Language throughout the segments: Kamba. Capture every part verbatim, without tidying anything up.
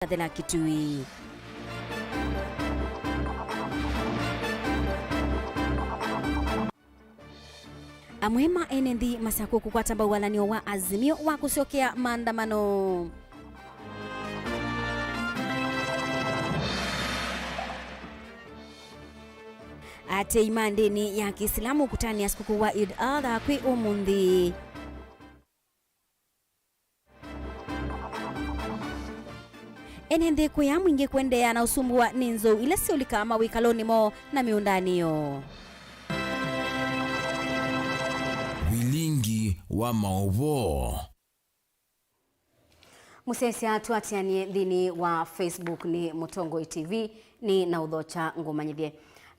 Kathela Kitui. Amwe ma ene nthĩ masakũa kũkwata mbau walanĩo wa Azimio wa kũsyokea maandamano. Atei ma ndĩni ya Kĩisilamu kũtanĩa sikũkũ wa Eid Adha kwĩ ũmũnthĩ. Ene nthĩ kũya mwingĩ kũendeea na ũsumbũwa nĩ nzou ila syĩũlikaa mawĩkalonĩ moo na mĩũndanĩ yoo. Vilingi wa maũvoo. Mũsyaĩĩsya tũatĩanĩe nthĩnĩ wa Facebook nĩ Mũtongoi T V, nĩ na ũthokya ngũmanyĩthye.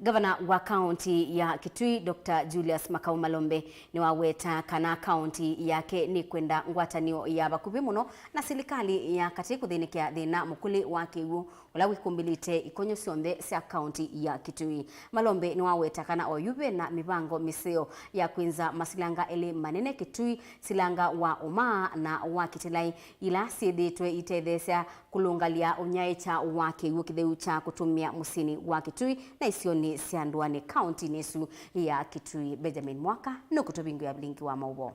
Ngavana wa kaũnti ya Kitui, Doctor Julius Makau Malombe, nĩwaweta kana kaũnti yake nĩkwenda ngwatanĩo ya vakuvĩ mũno na silikalĩ ya katĩ kũthĩnĩkĩa thĩna mũkũlĩ wa kĩw'ũ ũla wĩkumbĩlĩte ikonyo syonthe sya kaũnti ya Kitui. Malombe nĩwaweta kana oyu ve na mĩvango mĩseo ya kwĩnza masilanga elĩ manene Kitui, silanga wa Ũmaa na wa Kĩtĩlaĩ, ila syĩthĩĩtwe itetheesya kũlũngalya ũnyaĩĩkya wa kĩw'ũ kĩtheu kya kũtũmĩa mũsyĩnĩ wa Kitui na isionĩ sya ndũanĩ kaũntinĩ ĩsu ya Kitui. Benjamin Mwaka nũkũtũvingũĩa vilingi wa maũvoo.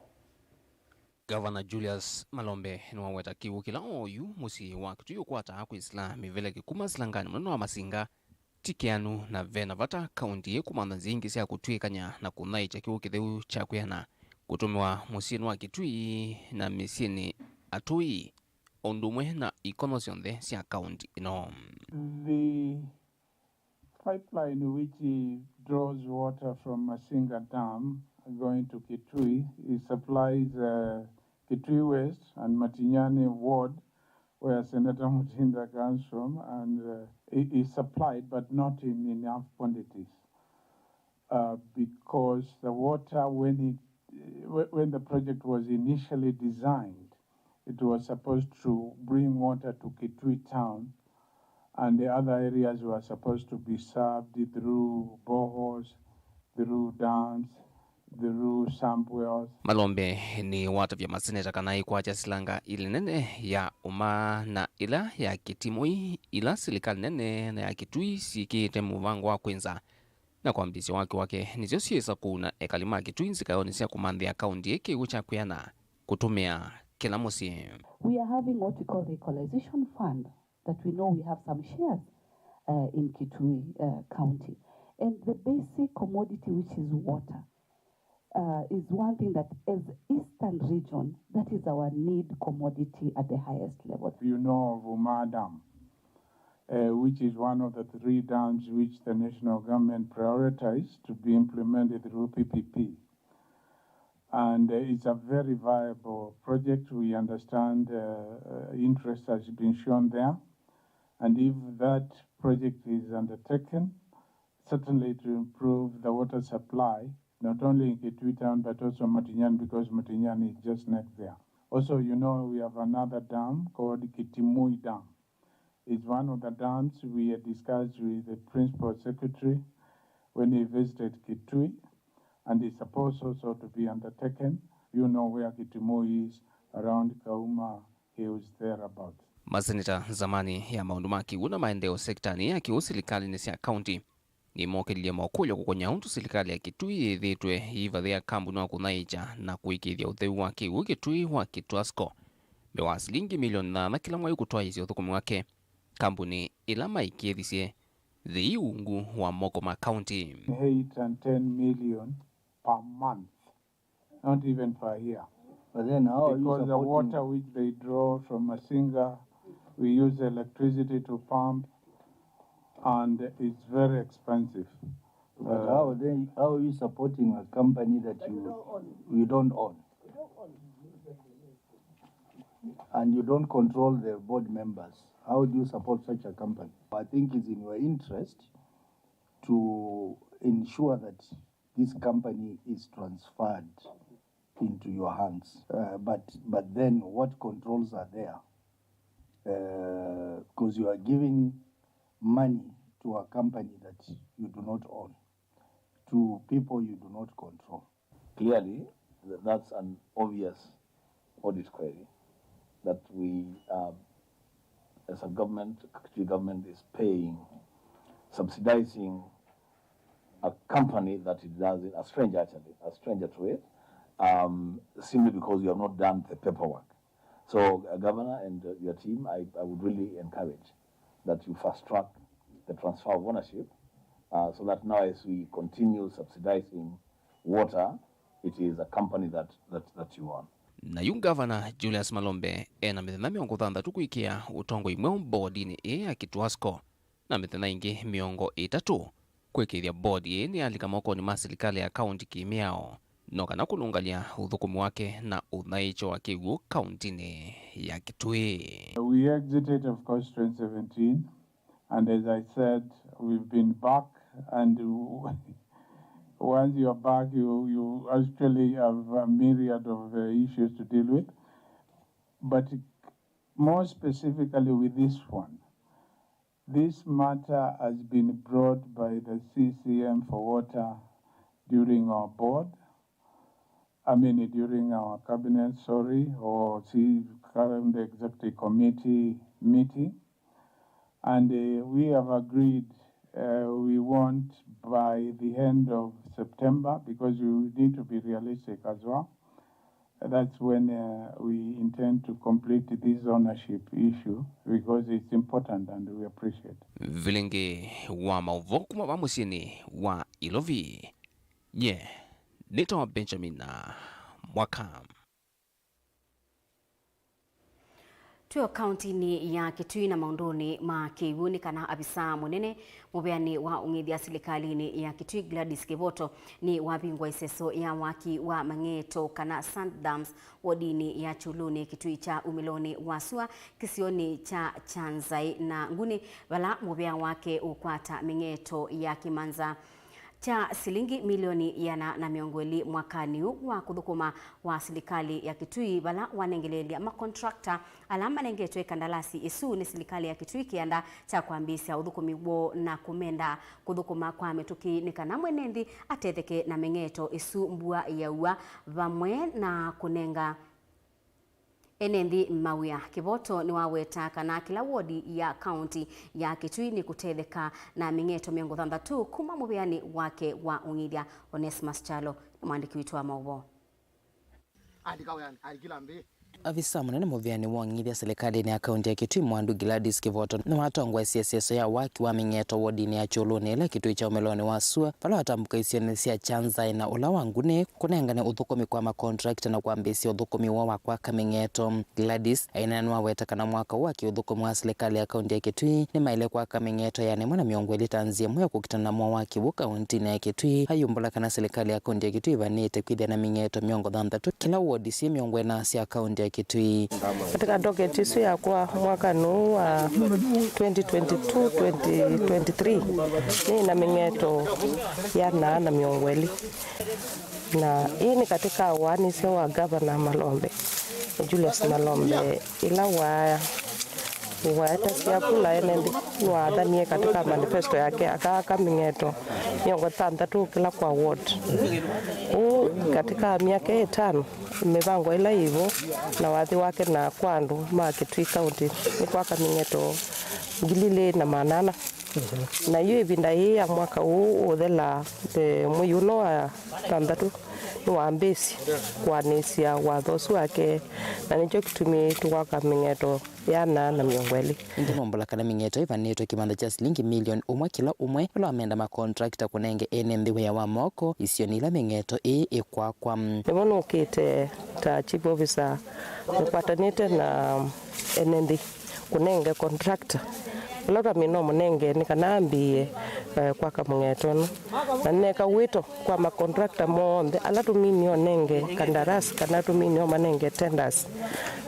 Ngavana Julius Malombe nĩwaweta kĩw'ũ kĩla oyu mũsyĩ wa Kitui ũkwataa kwĩsĩla mĩvelekĩ kuma silanganĩ mũnene wa Masinga ti kĩanu, na ve na vata kaũnti ĩĩ kũmantha nzĩa ingĩ sya kũtw'ĩkany'a na kũnyaĩĩkya kĩw'ũ kĩtheu kya kwĩana kũtũmĩwa mũsyĩnĩ wa Kitui na mĩsyĩnĩ atũi, o ũndũ ũmwe na ikonyo syonthe sya kaũnti ĩno. The pipeline which draws water from Masinga Dam going to Kitui, it supplies, uh, Kitui West and Matinyani Ward, where Senator Mutinda comes from, and, uh, it is supplied, but not in enough quantities, uh, because the water, when it, uh, whe-, when the project was initially designed, it was supposed to bring water to Kitui town, and the other areas were supposed to be served through boreholes, through dams, through sump wells. Malombe nĩwatavya maseneta kana ĩkwatya silanga ilĩ nene ya Ũmaa na ĩla ya Kĩtimũi, ila silikalĩ nene na ya Kitui syĩkĩĩte mũvango wa kwĩnza na kwambĩĩsya waki wake, nĩsyo syĩsa kũuna ekali ma Kitui nzikayonĩ sya kũmanthĩa kaũnti ĩĩ kĩw'ũ kya kwĩana kũtũmĩa kĩla mũsyĩ. We are having what we call the equalization fund that we know we have some shares, uh, in Kitui, uh, County. And the basic commodity, which is water, uh, is one thing that as Eastern region, that is our need commodity at the highest level. You know of Ũmaa Dam, uh, which is one of the three dams which the national government prioritized to be implemented through P P P. And, uh, it's a very viable project. We understand, uh, uh, interest has been shown there. And if that project is undertaken, certainly it will improve the water supply, not only in Kitui town, but also Matinyani, because Matinyani is just next there. Also, you know, we have another dam called Kitimui Dam. It's one of the dams we had discussed with the principal secretary when he visited Kitui, and it's supposed also to be undertaken. You know where Kitimui is, around Kauma Hills thereabouts. Maseneta nzamani ya maũndũ ma kĩw'ũ na maendeeo sektanĩ ya kĩw'ũ silikalĩnĩ sya kaũnti nĩmokĩlilye mokũlyo kũkony'a ũndũ silikalĩ ya Kitui yĩthĩĩtwe yĩivathĩa kambuni wa kũnyaĩĩkya na kũĩkĩĩthya ũtheu wa kĩw'ũ Kitui wa Kitwasco mbee wa silingi milioni thanthatũ kĩla mwei kũtwaĩĩsya ũthũkũmi wake, kambuni ĩla maĩkĩĩthisye yĩ ungu wa moko ma kaũnti. Eight and ten million per month, not even per year. But then how are you supporting? Because the water which they draw from Masinga, we use electricity to pump, and it's very expensive. But, uh, how then, how are you supporting a company that you, you don't own? And you don't control the board members. How do you support such a company? I think it's in your interest to ensure that this company is transferred into your hands. Uh, but, but then what controls are there? Uh, 'cause you are giving money to a company that you do not own, to people you do not control. Clearly, th-, that's an obvious audit query that we, um, As a government, Kitui government is paying, subsidizing a company that it does it, a stranger actually, a stranger to it, um, simply because you have not done the paperwork. So, uh, Governor and, uh, your team, I, I would really encourage that you fast track the transfer of ownership, uh, so that now as we continue subsidizing water, it is a company that, that, that you own. Na yu Ngavana Julius Malombe ena mĩthenya mĩongo thanthatũ kwĩkĩa ũtongoi mweũ mbodinĩ ĩĩ ya Kitui ASCO, na mĩthenya ĩngĩ mĩongo ĩtatũ kwĩkĩĩthya bodi ĩĩ nĩyalika mokonĩ ma silikalĩ ya kaũnti kĩ-mĩao, no kana kũlũngalya ũthũkũmi wake na ũthaĩĩkyo wa kĩw'ũ kaũntinĩ ya Kitui. We exited, of course, twenty seventeen, and as I said, we've been back, and once you're back, you, you actually have a myriad of, uh, issues to deal with. But more specifically with this one, this matter has been brought by the C C M for water during our board, I mean, during our cabinet, sorry, or C-, current executive committee meeting. And, uh, we have agreed, uh, we want by the end of September, because we need to be realistic as well. That's when, uh, we intend to complete this ownership issue, because it's important and we appreciate. Vilingĩ wa maũvoo kuma va mũsyĩnĩ wa Ilovi, nye nĩtawa Benjamin Mwaka. Twĩ o kaũntinĩ ya Kitui na maũndũnĩ ma kĩw'ũ nĩ kana avisa mũnene mũveanĩ wa ũng'ithya silikalĩnĩ ya Kitui Gladys Kivoto nĩ wavingwa ĩseso ya waki wa mang'eto kana sand dams wodinĩ ya Kyũlũnĩ Kitui kya umĩlonĩ wa sua kĩsionĩ kya Kyanzaĩ na Nguni vala mũvea wake ũkwata mĩng'eto ya kĩmanza kya silingi milioni ĩana na mĩongo ĩlĩ mwakanĩ ũũ wa kũthũkũma wa silikalĩ ya Kitui, vala wanengeleelya makontrakta ala manengetwe kandalasi ĩsu nĩ silikalĩ ya Kitui kĩanda kya kwambĩĩsya ũthũkũmi woo na kũmenda kũthũkũma kwa mĩtũkĩ nĩ kana mwene nthĩ atetheke na mĩng'eto ĩsu mbua yaua, vamwe na kũnenga ene nthĩ mawĩa. Kĩvoto nĩwaweta kana kĩla wodi ya kaũnti ya Kitui nĩkũtetheka na mĩng'eto mĩongo thanthatũ kuma mũvĩanĩ wake wa ũng'ithya. Onesmus Kyalo nĩ mwandĩki witũ wa maũvoo. Andĩka wĩanĩ, andĩkĩla mbĩ. Avisa mũnene mũvĩanĩ wa ũng'ithya silikalĩnĩ ya kaũnti ya Kitui Mwandu Gladys Kĩvoto nĩwatongoesye ĩseso ya waki wa mĩng'eto wodinĩ ya Kyũlũnĩ ĩla Kitui kya ũmĩlonĩ wa sua vala watambũka isionĩ sya Kyanzaĩ na ũla wa Nguni kũnengane ũthũkũmi kwa makontrakta na kwambĩĩsya ũthũkũmi woo wa kwaka mĩng'eto. Gladys aineena nĩwaweta kana mwaka ũũ wa kĩũthũkũmi wa silikalĩ ya kaũnti ya Kitui nĩmaĩle kwaka mĩng'eto ĩana ĩmwe na mĩongo ĩlĩ ta nzĩa ĩmwe ya kũkitana na mũao wa kĩw'ũ kaũntinĩ ya Kitui. Ayumbũla kana silikalĩ ya kaũnti ya Kitui ĩvanĩĩte kwĩthĩa na mĩng'eto mĩongo thanthatũ kĩla wodi syĩ mĩongo ĩna sya kaũnti ya Kitui. Katika docket ĩsu yakwa mwakanĩ ũũ wa twenty twenty-two twenty twenty-three, nĩ na mĩng'eto ĩana na mĩongo ĩlĩ. Na ĩĩ nĩ katika waanĩsya wa Ngavana Malombe, Julius Malombe, ĩla wa-, waetasya kula ene nthĩ, nĩwathanie katika manifesto yake akaaka mĩng'eto mĩongo thanthatũ kĩla kwa ward. Ũu katika myaka ĩtano, mĩvango ĩla yĩ vo na wathi wake na kwa andũ ma Kitui County nĩ kwaka mĩng'eto ngili ilĩ na maana ana. Na yu ĩvinda yĩĩ ya mwaka ũũ ũthela, eh, mwei ũno wa thanthatũ nĩwambĩĩsye kũanĩsya watho ũsu wake, na nĩkyo kĩtumi tũkwaka mĩng'eto ĩana na mĩongo ĩlĩ. Ĩndĩ numbũla kana mĩng'eto ĩvanĩtwe kĩmanza kya silingi milioni ũmwe kĩla ũmwe, vala wamenda makontrakta kũnenge ene nthĩ wĩa wa moko isionĩ ila mĩng'eto ĩĩ ĩkwakwa. Nĩvo nũkĩte ta chief officer nĩkwatanĩte na ene nthĩ kũnenge contractor ũla twamina ũmũnenge nĩ kana ambĩĩe, eh, kwaka mũng'eto ũno. Na nĩneka wĩto kwa makontrakta monthe ala tũminie ũnenge kandarasi kana tũminie ũmanenge tenders,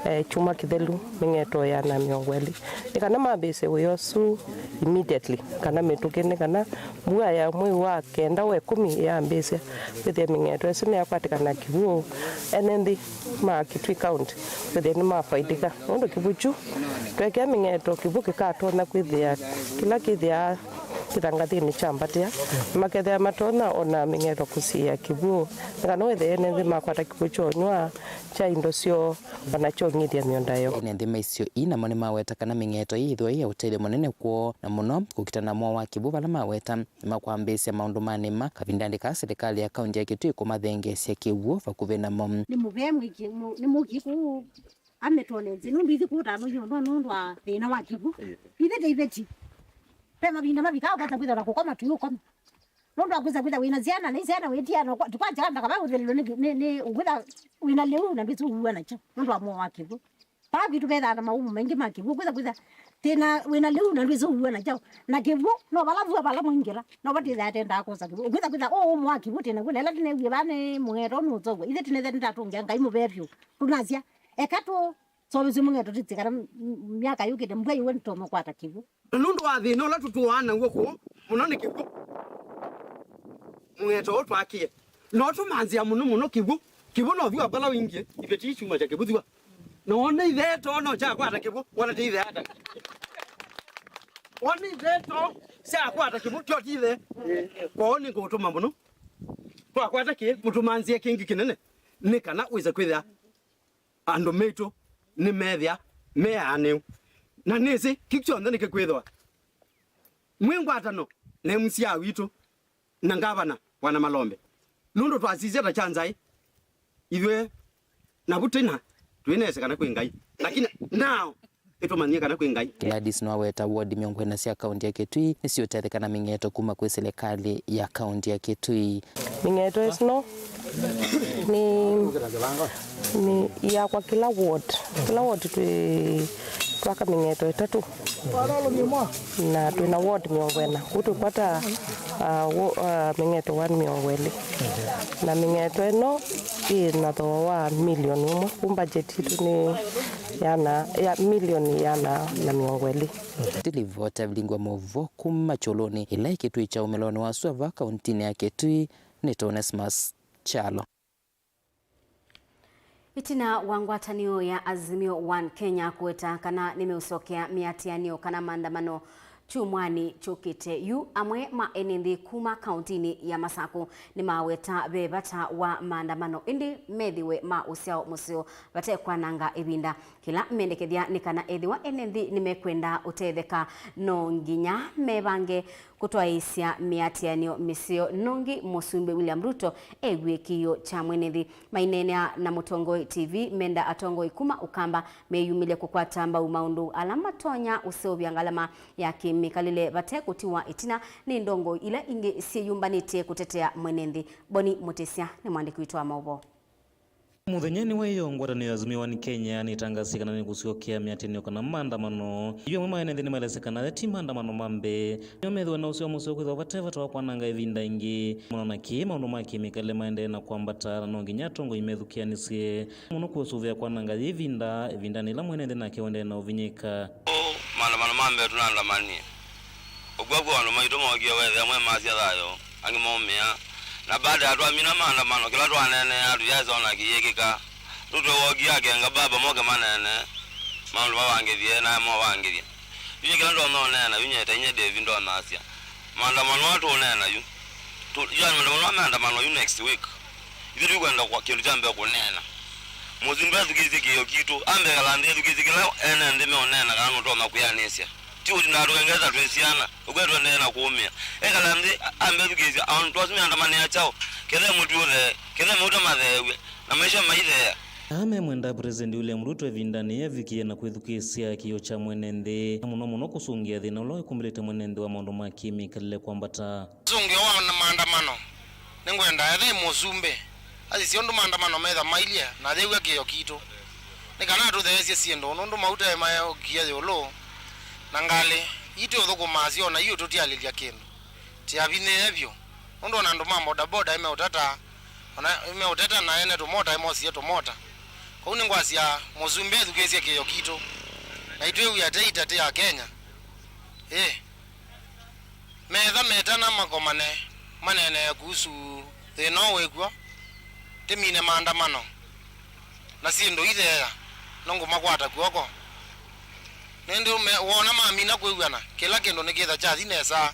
eh, kyumwa kĩthelu mĩng'eto ĩana na mĩongo ĩlĩ nĩ kana mambĩĩsye wĩa ũsu immediately kana mĩtũkĩ nĩ kana mbua ya mwei wa kenda wa ĩkũmi yambĩĩsya kwĩthĩa mĩng'eto ĩsu nĩyakwatĩkana kĩw'ũ, ene nthĩ ma Kitui County kwĩthĩa nĩmafaidika. Nũndũ kĩw'ũ kyu twekĩa mĩng'eto, kĩw'ũ kĩkatonya kwĩthĩa kĩla kĩthĩaa Kĩthangathĩnĩ kya mbatĩa, makethĩa matonya ona mĩng'etho kũsiĩĩa kĩw'ũ, nĩ kana wĩthĩe ene nthĩ makwata kĩw'ũ kya ũnyw'a, kya indo syoo, o na kya ũng'ithya mĩũnda yoo. Ene nthĩ ma isio ii namo nĩmaweta kana mĩng'etho ĩĩ yĩthĩwa yĩ ya ũtethyo mũnene kwoo, na mũno kũkitana na mũao wa kĩw'ũ, vala maweta nĩmakwambĩĩsya maũndũ ma nĩma kavindanĩ kaa silikalĩ ya kaunti ya Kitui kũmathengeesya kĩw'ũ vakuvĩ namo. Nĩ mũvea mwĩkĩ, mũ-, nĩ mũkĩ kũu. Ametwone nzĩ, nũndũ ithyĩ kũũ tano yondo nũndũ wa thĩna wa kĩw'ũ. Ithyĩ ta iveti. Ve mavinda mavikaa ũkasa kwĩthwa na kũkoma tu ũkoma. Nũndũ wa kwĩsa kwĩtha wĩna syana, na isyana wĩtia na kwa, kwa njaka ndakava ũthelelwe nĩ, nĩ, nĩ ũkwĩtha wĩna lĩu na ndwĩsĩ ũua nakyo. Nũndũ wa mũao wa kĩw'ũ. Vaa kwitũ vethaa na maumu maingĩ ma kĩw'ũ. Kwĩsa kwĩtha tĩna wĩna lĩu na ndwĩsĩ ũua nakyo. Na kĩw'ũ, no vala vua vala mwingĩla. No vatĩthaa tendaa kwosa kĩw'ũ. Ũkwĩsa kwĩtha ũũ ũmwe wa kĩw'ũ tĩna kwĩla ĩla tĩnewie vaa nĩ mũng'eto nũũseũvw'a. Ithyĩ tĩnethe nĩtatũngĩa Ngai mũvea vyũ. Tũnasya, eka tũ Sovĩsye mũng'eto tĩtĩ kana m-, m-, myaka yũkĩte mbua iwe nĩtonya kwata kĩw'ũ. Na nũndũ wa thĩna ũla tũtũaa naw'o kũũ mũno nĩ kĩw'ũ. Mũng'eto ũũ twakie no tũmanzĩa mũno mũno kĩw'ũ. Kĩw'ũ no thiwa vala wingĩ, iveti isyuma kya kĩw'ũ thiwa. Na wone itheto no kyakwata kĩw'ũ, wona ti ithe ata. Wone itheto syakwata kĩw'ũ, tyo ti ithe. Kwoo nĩ kũtũma mũno. Twakwata kĩ, mũtũmanzĩe kĩngĩ kĩnene. Nĩ kana wĩse kwĩthĩa andũ maitũ nĩmethĩa me aanĩu. Na nĩsĩ kĩu kyonthe nĩkĩkwĩthĩwa mwĩ ngwatano na M C A witũ na ngavana Bwana Malombe, nũndũ twasisya ta kya nzaĩ ithyĩ, navu tĩna twĩnese kana kwĩ Ngai, lakini nao ĩtũmanyie kana kwĩ Ngai. Gladys nĩwaweta ward mĩongo ĩna sya kaunti ya Kitui nĩsiũtetheka na mĩng'eto kuma kwĩ silikalĩ ya kaunti ya Kitui. Mĩng'eto ĩno nĩ, nĩ yakwa kĩla ward. Kĩla ward twĩ, twaka mĩng'eto ĩtatũ. Na twĩ na ward mĩongo ĩna. Kũu tũkwata, ah, wo-, ah, mĩng'eto one mĩongo ĩlĩ. Na mĩng'eto ĩno ĩ na thooa wa milioni ũmwe. Kũu budget yitũ nĩ yana, ya milioni yana na mĩongo ĩlĩ. Ndilivota vilingwa maũvoo kuma Kyũlũnĩ, ĩla ĩ kĩtui kya ũmĩlonĩ wa sua va kauntinĩ ya Kitui, nĩ Onesmus Kyalo. Ĩtina wa ngwatanĩo ya Azimio One Kenya kũweta kana nĩmeũsokea mĩatĩanĩo kana maandamano kyumwanĩ kyũkĩte, yu amwe ma ene nthĩ kuma kauntinĩ ya Masakũ nĩmaweta ve vata wa maandamano, ĩndĩ methĩwe ma ũsyao mũseo vate kwananga ĩvinda. Kĩla mendekethya nĩ kana ethĩwa ene nthĩ nĩmekwenda ũtetheka, no nginya mevange kũtwaĩĩsya mĩatĩanĩo mĩseo. Nũngĩ Mũsumbĩ William Ruto ew'ĩe kĩĩo kya mwene nthĩ. Maineenea na Mũtongoi T V, menda atongoi kuma Ũkamba meyumĩlye kũkwata mbau maũndũ ala matonya ũseũvya ngalama ya kĩmĩkalĩle vate kũtiwa ĩtina nĩ ndongoi ila ingĩ syĩyũmbanĩtye kũtetea mwene nthĩ. Boni Mũtĩsya nĩ mwandĩki witũ wa maũvoo. Mũthenyanĩ wa ĩyo, ngwatanĩo ya Azimio One Kenya nĩtangasie kana nĩkũsyokea mĩatĩanĩo kana maandamano. Yu amwe ma ene nthĩ nĩmaelesya kana aya ti maandamano ma mbee. Nĩo methĩwe na ũseo mũseo kwĩthĩwa vate vata wa kwananga ĩvinda ĩngĩ. Mũno na kĩĩ, maũndũ ma kĩmĩkalĩle maendee na kwambata, na no nginya atongoi methukĩanĩsye mũno kũsũvĩa kwananga yĩ ĩvinda, ĩvindanĩ yĩla mwene nthĩ nake ũendee na ũvinyĩka. Maandamano ma mbee tũnaandamanie. Ũkw'a kwĩ andũ maitũ mookie, weethĩa amwe masya thayũ, angĩ maumĩa. Na baada ya twamina maandamano, kĩla twaneenea tũyaĩsa ona kĩyĩkĩka. Yu twewokie akenga baba moke maneene maũndũ mavangĩthye, nae movangĩthya. Yu nye kĩla ndonya ũneena yu, nyie ta inyia David ndonya asya, maandamano aa tũũneena yu, tũ-, yu maandamano aa meandamano yu next week. Ithyĩ tũikwenda kwa kĩndũ kya mbee kũneena. Mũsumbĩ ethukĩĩsye kĩĩo kitũ, ambe ekala nthĩ ethukĩĩsye kĩla ene nthĩ meũneena kana nũtonya kwĩanĩsya. Ti ũtindaa tũkengeta twĩ syana, ũkw'a tũendee na kũũmĩa. Ekala nthĩ, ambe ethukĩĩsya andũ asu meandamanĩa kyaũ, kethe mũtĩ ũthee, kethe mauta matheew'e, na maisha maitheea. Aa memwenda President William Ruto ĩvindanĩ evikie na kwĩthukĩĩsya kĩĩo kya mwene nthĩ, na mũno mũno kũsũngĩa thĩna ũla wĩkumbĩlĩte mwene nthĩ wa maũndũ ma kĩmĩkalĩle kwambata. Ũsũngĩo wa maandamano, nĩngwenda ethĩe mũsumbĩ asisye ũndũ maandamano metha mailye na ayĩw'a kĩĩo kitũ, nĩ kana atũtheesye syĩndũ, nũndũ mauta emaeũkie ĩũlũ, na ngalĩ ii twĩũthũkũmaa syona yu tũtialĩlya kĩndũ. Tiavinyĩĩe vyũ, nũndũ ona andũ ma bodaboda nĩmeũteta, ona nĩmeũteta na ene tũmota nĩmosie tũmota. Kwoou nĩngwasya mũsumbĩ ethukĩĩsye kĩĩo kitũ, na itwĩw'e ate ita tĩ Akenya. Ĩĩ. Metha metana makomane, maneenee kuhusu thĩna ũũ wĩkw'o, tĩmine maandamano, na syĩndũ itheea, nũngũmakwata kw'oko. Nĩndĩ ũme-, woona mamina kwĩw'ana, kĩla kĩndũ nĩkĩtha kyathi nesa,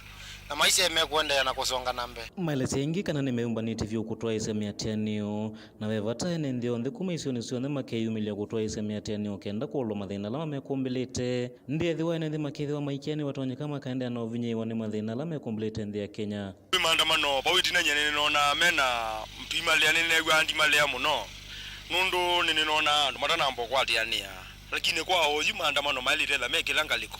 Na maisha mekũendeea na kũsonga na mbee. Maelesya ĩngĩ kana nĩmeyũmbanĩtye vyũ kũtwaĩĩsya mĩatĩanĩo, na ve vata ene nthĩ onthe kuma isionĩ syonthe makeyumĩlya kũtwaĩĩsya mĩatĩanĩo kenda kũolwa mathĩna ala mamekũmbĩlĩte. Nthĩ ethĩwa ene nthĩ makethĩwa maikia nĩvatonyeka makaendeea na ũvinyĩĩwa nĩ mathĩna ala mekũmbĩlĩte nthĩ ya Kenya. Kwĩ maandamano vau ĩtina nyie nĩnĩnonaa mena mpimalĩa, nĩneew'aa ndimalĩa mũno, nũndũ nĩnĩnonaa andũ matanamba ũkwatĩanĩa. Lakini kwa oyu maandamano maĩlĩte etha me kĩla ngalĩko,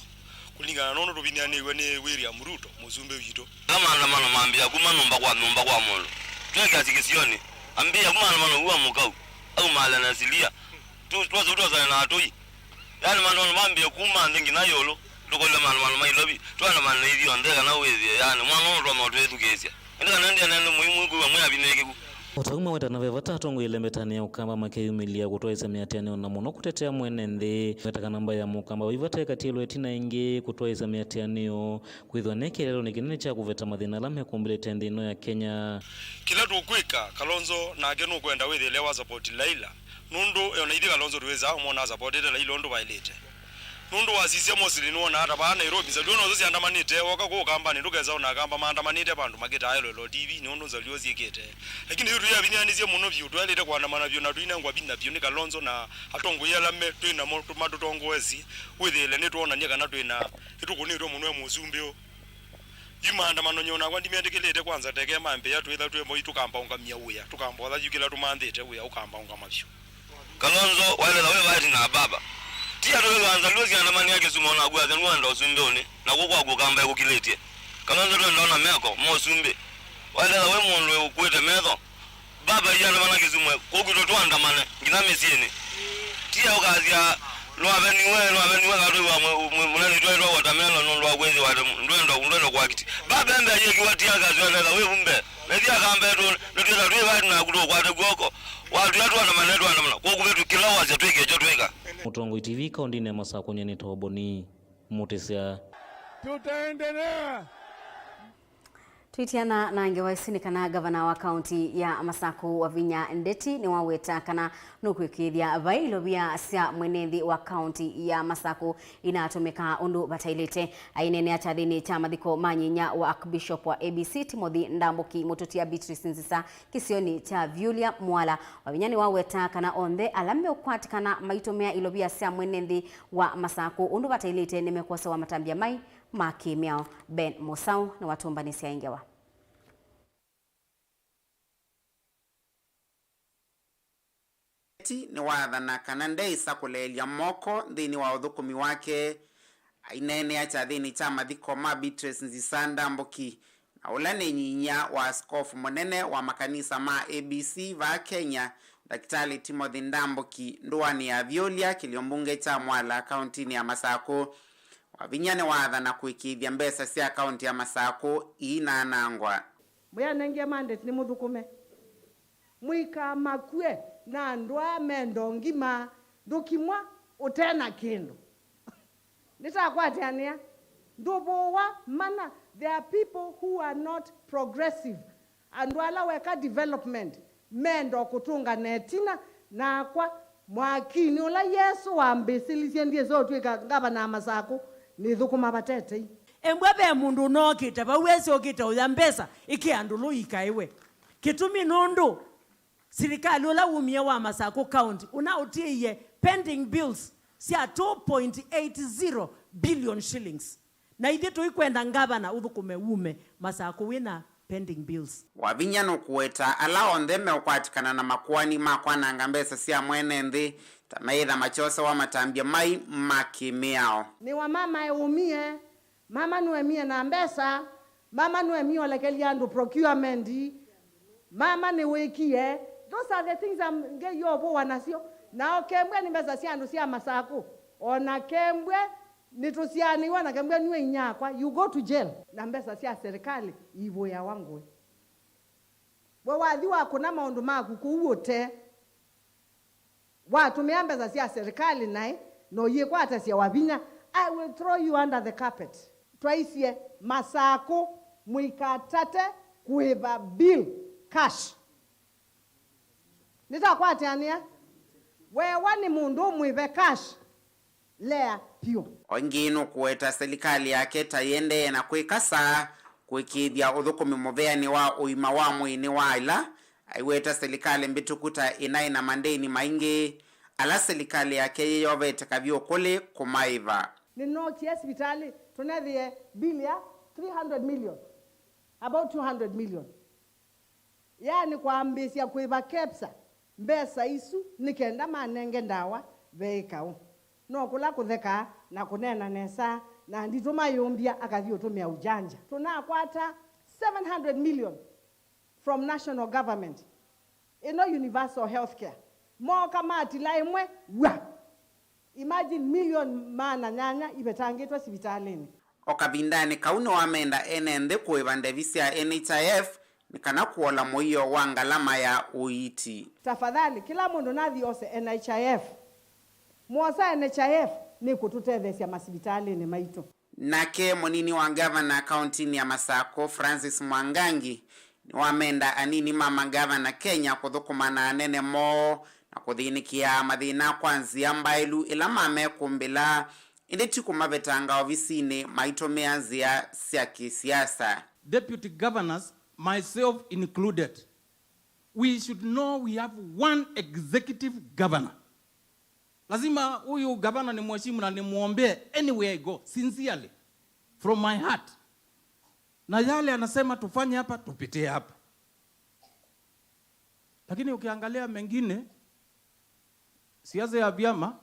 kũlingana na ũndũ tũvinyĩanĩw'e nĩ William Ruto, mũsumbĩ witũ. Ĩla maandamano mambĩĩa kuma nyũmba kwa nyũmba kwa mũndũ, twĩ kĩasi kĩsionĩ, ambĩĩa kuma maandamano ua mũkau, au maalya na silia, tu-, twose ũtosane na atũi. Yaani, maandamano mambĩĩe kuma nthĩ nginya ĩũlũ, tũkũlya maandamano ma Nairobi, tũandamane na ithyonthe kana wĩthĩe, yaani, mwana ũũ tũtonya ũtwĩthukĩĩsya. Ĩndĩ kana ndĩana nĩ mũimu kwĩw'a mwĩ avinĩkĩku. O ta ũu maweta na ve vata atongoi ĩlembetanĩ ya Ũkamba makeyumĩlya kũtwaĩĩsya mĩatĩanĩo na mũno kũtetea mwene nthĩ. Maweta kana mbaĩ ya Mũkamba vai vata ĩkatiĩlwa ĩtina ĩngĩ kũtwaĩĩsya mĩatĩanĩo, kwĩthĩwa nĩ kĩeleelonĩ kĩnene kya kũveta mathĩna ala mekũmbĩlĩte nthĩ ĩno ya Kenya. Kĩla tũkwĩka, Kalonzo nake nũkwenda wĩthĩle wa support Laila. Nũndũ ona ithyĩ Kalonzo twĩsaa ũmwona asapotete Laila ũndũ vaĩlĩte. Nũndũ wasisya mostly nĩwonaa ta vaa Nairobi, nzalio noso siandamanĩte, woka kũũ Kambanĩ ndũkesa ona Akamba maandamanĩte vandũ makĩtaa ĩlwelo T V nĩ ũndũ nzalio syĩkĩte. Lakini yu tũyavinyanĩsye mũno vyũ, twaĩlĩte kũandamana vyũ na tũinengwa vinya vyũ nĩ Kalonzo na atongoi ala me twĩ namo matũtongoesye, wĩthĩĩle nĩtwonany'a kana twĩ na, nĩtũkũnĩtwe mũno e mũsumbĩ ũũ. Yu maandamano nyie onakwa ndimetĩkĩlĩte, kwanza teke mambĩa twĩtha twĩ moi tũkambaũngamya wĩa, tũkambotha yu kĩla tũmanthĩte wĩa ũkambaũngama vyũ. Kalonzo waĩlĩla wĩ vaati na baba. Ti atũĩlwa nzalio siandamanĩa Kisumu onaku athe nũenda ũsumbĩũnĩ, na kũu kwaku Ũkamba ĩkũkilĩtye. Kalonzo twenda ona meko ma ũsumbĩ. Waĩlĩla wĩ mũndũ ũkuĩte metho. Baba iandamana Kisumu, kũu kwitũ tũandamane, nginya mĩsyĩnĩ. Tiya ũkasya, "Nĩwaveniwe, nĩwaveniwe," katwĩwa mũ-, mũ-, mũnene itwaĩtwa watermelon nũndũ wa kwĩthĩwa atĩ ndwenda, ndwenda kũakiti. Baba embea yĩkiwa tiya akasya, "Ndetha wĩvu mbee." Na ithyĩ Akamba etũ, nĩtwĩtha twĩ vati naku tũkwate kw'oko. Watwĩa tũandamane, tũandamana. Kũu kũvĩtu kĩla wasya twĩke kyo twĩka. Mũtongoi T V kaũntĩnĩ ya Masakũ nyie nĩ Toboni Mũtĩsya. Tutaendelea. Twĩtiana na ngewa ĩsu nĩ kana ngavana wa kaũnti ya Masakũ Wavinya Ndeti nĩwaweta kana nũkwĩkĩĩthya vai ilovia sya mwene nthĩ wa kaũnti ya Masakũ inatũmĩka ũndũ vataĩlĩte. Aineenea kyathĩnĩ kya mathiko ma nyinya wa Archbishop wa A B C Timothy Ndambũki, Mũtũtia Beatrice Nzisa kĩsionĩ kya Vyũlya Mwala, Wavinya nĩwaweta kana onthe ala meũkwatĩkana maitũmĩa ilovia sya mwene nthĩ wa Masakũ ũndũ vataĩlĩte nĩmekwosewa matambya mai ma kĩmĩao. Ben Mũsaũ nĩwatũmbanĩsya ĩ ngewa. Ndeti nĩwaathana kana ndeĩsa kũleelya moko nthĩnĩ wa ũthũkũmi wake. Aineenea kyathĩnĩ kya mathiko ma Beatrice Nzisa Ndambũki, na ũla nĩ nyinyia wa askofu mũnene wa makanisa ma A B C vaa Kenya, Ndakĩtalĩ Timothy Ndambũki, ndũanĩ ya Vyũlya, kĩlio mbunge kya Mwala, kaũntinĩ ya Masakũ. Wavinya nĩwaathana kũĩkĩĩthya mbesa sya kaũnti ya Masakũ iinaanangwa. Mwĩanengie mandate nĩmũthũkũme. Mũikamakue na andũ aa mendo ngima, ndũkimwa ũte na kĩndũ. Nĩtakwatĩanĩa. Ndũvũwa mana, there are people who are not progressive. Andũ ala weka development menda o kũtũngana ĩtina, nakwa mwakinĩ ũla Yesũ wambĩsĩlisye ndyĩsa ũtw'ĩka ngavana wa Masakũ, nĩthũkũma vatetei. Embwa ve mũndũ ũnookĩte vau wesĩ ũkĩte ũya mbesa ĩkĩ andũ lũi ikaĩwe. Kĩtumi nũndũ silikalĩ ũla wumie wa Masakũ County ũnaũtĩĩie pending bills sya two point eight zero billion shillings. Na ithyĩ tũikwenda ngavana ũthũkũme wume Masakũ wĩna pending bills. Wavinya nũkũweta ala onthe meũkwatĩkana na makoani ma kwananga mbesa sya mwene nthĩ ta meĩtha makyosewa matambya mai ma kĩmĩao. Nĩ wa mama eũmie, mama nũemie na mbesa, mama nũemie olekelya andũ procurement, mama nĩwĩkie. Those are the things I'm ngeie ũvũwa nasyo. Nao kembwe nĩ mbesa sya andũ sya Masakũ, o na kembwe nĩtũsyaanĩw'a na kembwa nue inyakwa, you go to jail. Na mbesa sya serikali iivũĩawa ngũĩ. We wathi wakũna maũndũ maku kũu ũte, watũmĩa mbesa sya serikali naĩ, na ũyĩkwatasya Wavinya, I will throw you under the carpet. Twaisye, Masakũ, mũikatate kũĩva bill cash. Nĩtakwatĩanĩa, weewa nĩ mũndũ ũmwĩve cash. Lea vyũ. O ĩngĩ nũkũweta silikalĩ yake ta ĩendee na kwĩka saa Kũĩkĩĩthya ũthũkũmi mũveanĩ wa ũima wa mwĩĩ nĩ wa ĩla aiweta silikalĩ mbĩtũku ta ĩnaĩ na mandĩni maingĩ ala silikalĩ yake yĩyovete kavyũ kũlĩ kũmaĩva. Nĩnookie sivitalĩ tũnethĩe bill ya three hundred million, about two hundred million. Yaani kwambĩĩsya kũĩva KEPSA mbesa isu nĩ kenda manenge ndawa ve ĩkaũ. No kũla kũthekaa na kũneena nesa na nditũmayũmbya akathi ũtũmĩa ujanja. Tũnakwata seven hundred million from national government, ĩno universal healthcare, mooka matila ĩmwe, w'a! Imagine, million maana nyanya ivetangĩtwe sivitalĩnĩ. O kavindanĩ kau nĩwamenda ene nthĩ kũĩva ndevi sya N H I F nĩ kana kũola mũio wa ngalama ya ũiiti. Tafadhali, kĩla mũndũ nathi ose N H I F. Mwosa N H I F nĩkũtũtetheesya masivitalĩnĩ maitũ. Nake mũnini wa ngavana kauntinĩ ya Masakũ, Francis Mwangangi, nĩwamenda anini ma mangavana Kenya kũthũkũma na anene moo na kũthĩnĩkĩa mathĩna kwa nzĩa mbaĩlu ĩla mamekũmbĩla, ĩndĩ ti kũmavetanga ovisinĩ maitũmĩa nzĩa sya kĩsiasa. Deputy governors, myself included, we should know we have one executive governor. Lazima huyu gavana ni mheshimu na nimwombee anywhere I go, sincerely, from my heart. Na yale anasema tufanye hapa, tupitie hapa. Lakini ukiangalia mengine, siasa ya vyama,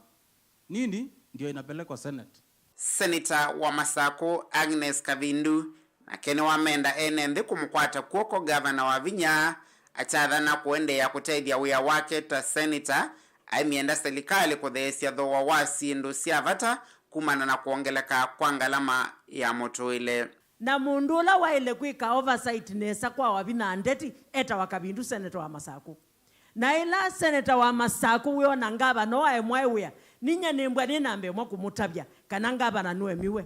nini ndio inapelekwa Senate. Seneta wa Masakũ Agnes Kavindu nake nĩwamenda ene nthĩ kũmũkwata kw'oko gavana Wavinya, akyathana kũendeea kũtethya wĩa wake ta seneta, aimyenda silikalĩ kũtheesya thooa wa syĩndũ sya vata kumana na kwongeleka kwa ngalama ya mũtũĩle. Na mũndũ ũla waĩle kwĩka oversight nesa kwa Wavinya na Ndeti etawa Kavindu, seneta wa Masakũ. Na ĩla seneta wa Masakũ wĩona ngavana ũũ aemwae wĩa, ninyie nĩmbwa nĩ namba ĩmwe kũmũtavya kana ngavana nũemiwe.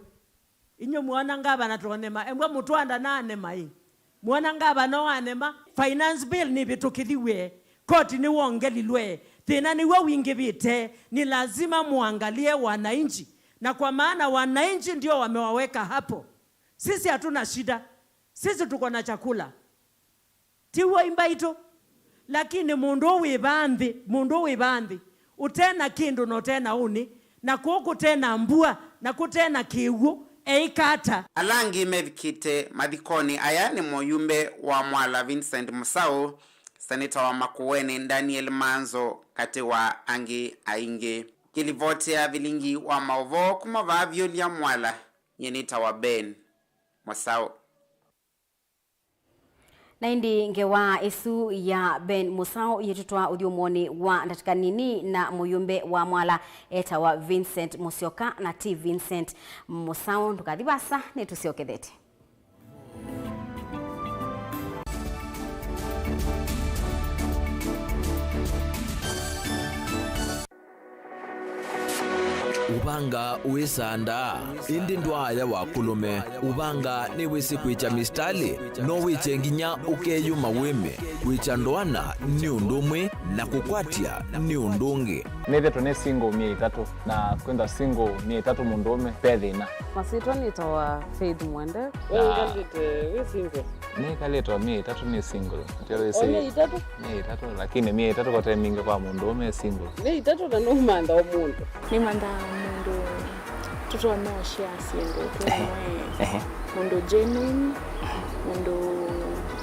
Inyw'ĩ mwona ngavana tonema, embwa mũtwanda na anema ĩ. Mwona ngavana ũũ anema, finance bill nĩvĩtũkĩthiw'e, koti nĩwongelilwe, thĩna nĩw'o wingĩvĩte, ni lazima muangalie wananchi, na kwa maana wananchi ndio wamewaweka hapo. Sisi hatuna shida, sisi tuko na chakula. Ti w'o imbaitũ? Lakini mũndũ ũũ wĩ vaa nthĩ, mũndũ ũũ wĩ vaa nthĩ, ũte na kĩndũ na ũte na ũnĩ, na kũũ kũte na mbua, na kũte na kĩw'ũ, eĩka ata? Ala angĩ mevikĩte mathikonĩ aya nĩ mũyumbe wa Mwala Vincent Mũsaũ, seneta wa Makueni Daniel Manzo, katĩ wa angĩ aingĩ. Kĩlivoti ya vilingi wa maũvoo kuma vaa Vyũlya Mwala, nyie nĩtawa Ben Mũsaũ. Na ĩndĩ ngewa ĩsu ya Ben Mũsaũ yĩtũtwaa ũthyũmũonĩ wa ndatĩka nini na mũyumbe wa Mwala etawa Vincent Mũsyoka na ti Vincent Mũsaũ. Ndũkathi vasa, nĩtũsyokethete. Ũvanga wĩsandaa, ĩndĩ ndwaaya wa kũlũme. Ũvanga nĩwĩsĩ kwĩkya misitalĩ, no wĩkye nginya ũkeyũma wĩme. Kwĩkya ndoana nĩ ũndũ ũmwe, na kũkwatya nĩ ũndũ ũngĩ. Nĩthĩtwe nĩ single myei ĩtatũ, na kwĩthwa single myei ĩtatũ mũndũũme ve thĩna. Masyĩtwa nĩtawa Faith Mwende. We wĩkalĩte wĩ single? Nĩkalĩtwa myei ĩtatũ nĩ single. Ndio wĩsĩ. O myei ĩtatũ? Myei ĩtatũ, lakini myei ĩtatũ kote mingĩ kwa mũndũũme single. Myei ĩtatũ na nũmantha o mũndũ. Nĩmantha mũndũ tũtonya ũshare syĩndũ twĩ. Ehe. Mũndũ genuine, mũndũ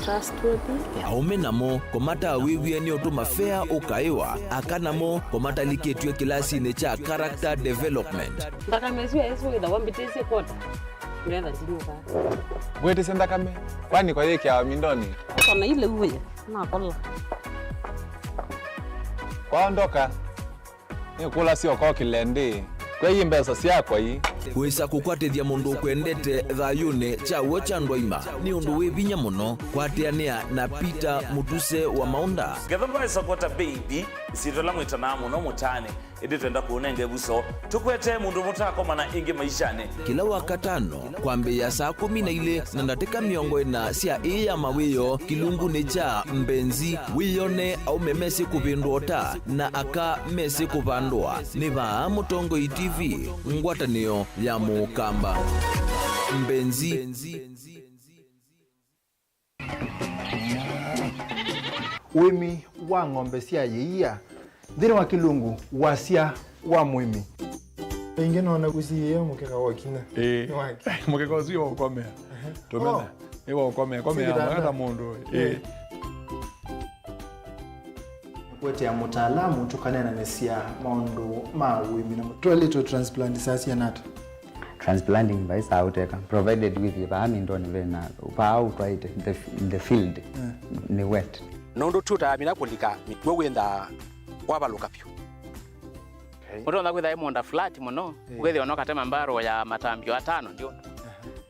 trustworthy. Aũme namo kũmatawĩw'e nĩ ũtũma fea ũkaĩwa, aka namo kũmatalikĩtw'e kĩlasinĩ kya character development. Nthakame ĩsu yaĩsĩ wĩthawa mbĩtĩsye kwota. Ngetha ndinyuka. Ngwĩtĩsye nthakame, kwani kwa yĩkĩawa mindoni? Kona ile uwe, nakola. Kwaondoka, nĩkũlasya ũkokĩle ndĩ. Kwei mbesa syakwa ii. Kwĩsa kũkwatĩthya mũndũ ũkwendete thayũnĩ kya w'o kya andũ aima nĩ ũndũ wĩ vinya mũno. Kwatĩanĩa na Peter Mũtuse wa Maũnda. Ngetha ndwaĩsa kwota baby, ĩsyĩtwa ĩla mwĩtanaa mũno mũtaanĩ. Ĩndĩ twenda kũũnenga ĩvuso, tũkwetee mũndũ mũtaakomana ĩngĩ maishanĩ. Kĩla Wakatano, kwambĩĩa saa kũmi na ilĩ na ndatĩka mĩongo ĩna sya ĩĩ ya mawĩoo, kĩlungunĩ kya Mbenzi, wĩyone aũme mesĩ kũvĩndũa ũta na aka mesĩ kũvandũa. Nĩ vaa Mũtongoi T V, ngwatanĩo ya Mũkamba. Mbenzi. Ũĩmi wa ng'ombe sya yĩia nthĩnĩ wa kĩlungu, wasya wa mũĩmi. Ĩngĩ nona ũsiĩĩe mũkeka wa ũkinya. Ĩĩ. Nĩ wake. Mũkeka ũsu wa ũkomea. Tũmena. Oh. Nĩ wa ũkomea. Komea. Singitanda. Mwenda mũndũ. Ĩĩ. Ĩĩ. Kũetea mũtaalamu tũkaneenanĩsya maũndũ ma ũĩmi na mũ-, twaĩlĩtwe transplant saa siana ata? Transplanting vai saa ũteka, provided with vaa mindoni vena, vaa ũtwaĩte, the, the field, eh, nĩ wet. Nũndũ tũtamina kũlika mĩkw'ũ wĩnthaa wavalũka vyũ. Okay. Ũtonya kwĩtha ĩ mũũnda flat mũno, eh, ũkethĩa no katema mbarũ ya matambio atano ndio. Aha.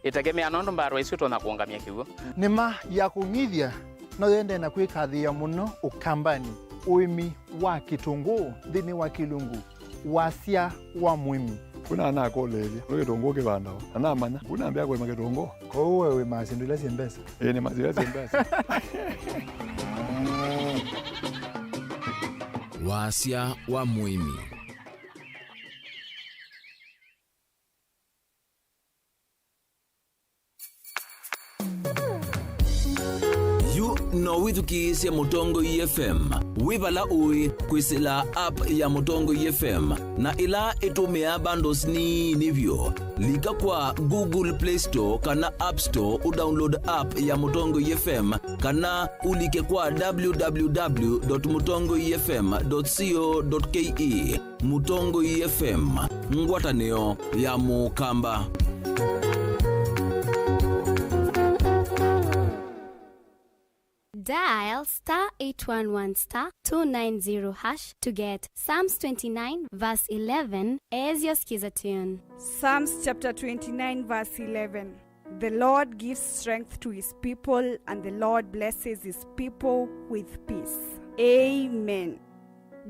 Ĩtegemea nũndũ mbarũ isu ũtonya kũũngamya kĩw'ũ. Nĩma ya kũng'ithya no yendee na kwĩkathĩĩa mũno Ũkambanĩ, ũĩmi wa kĩtũngũũ nthĩnĩ wa kĩlungu, wasya wa mũĩmi. Kuna anakũlĩĩlya, nĩ kĩtũngũũ kĩvandawa? Na namanya, kuna ambĩa kũĩma kĩtũngũũ. Kwoou we wĩmaa syĩndũ ila syĩ mbesa? Ĩĩ, nĩ masila syĩ mbesa. Wasya wa mũĩmi. Yu no wĩthukĩĩsye Mũtongoi F M wĩ vala ũĩ kwĩsĩla app ya Mũtongoi F M, na ĩla ĩtũmĩaa bundles nini vyũ. Lika kwa Google Play Store kana App Store ũdownload app ya Mũtongoi F M, kana ũlike kwa w w w dot mũtongoi f m dot co dot k e. Mũtongoi F M, ngwatanĩo ya Mũkamba. Dial star eight one one star two nine zero hash to get Psalms twenty-nine verse eleven as your skiza tune. Psalms chapter twenty-nine verse eleven. The Lord gives strength to his people, and the Lord blesses his people with peace. Amen.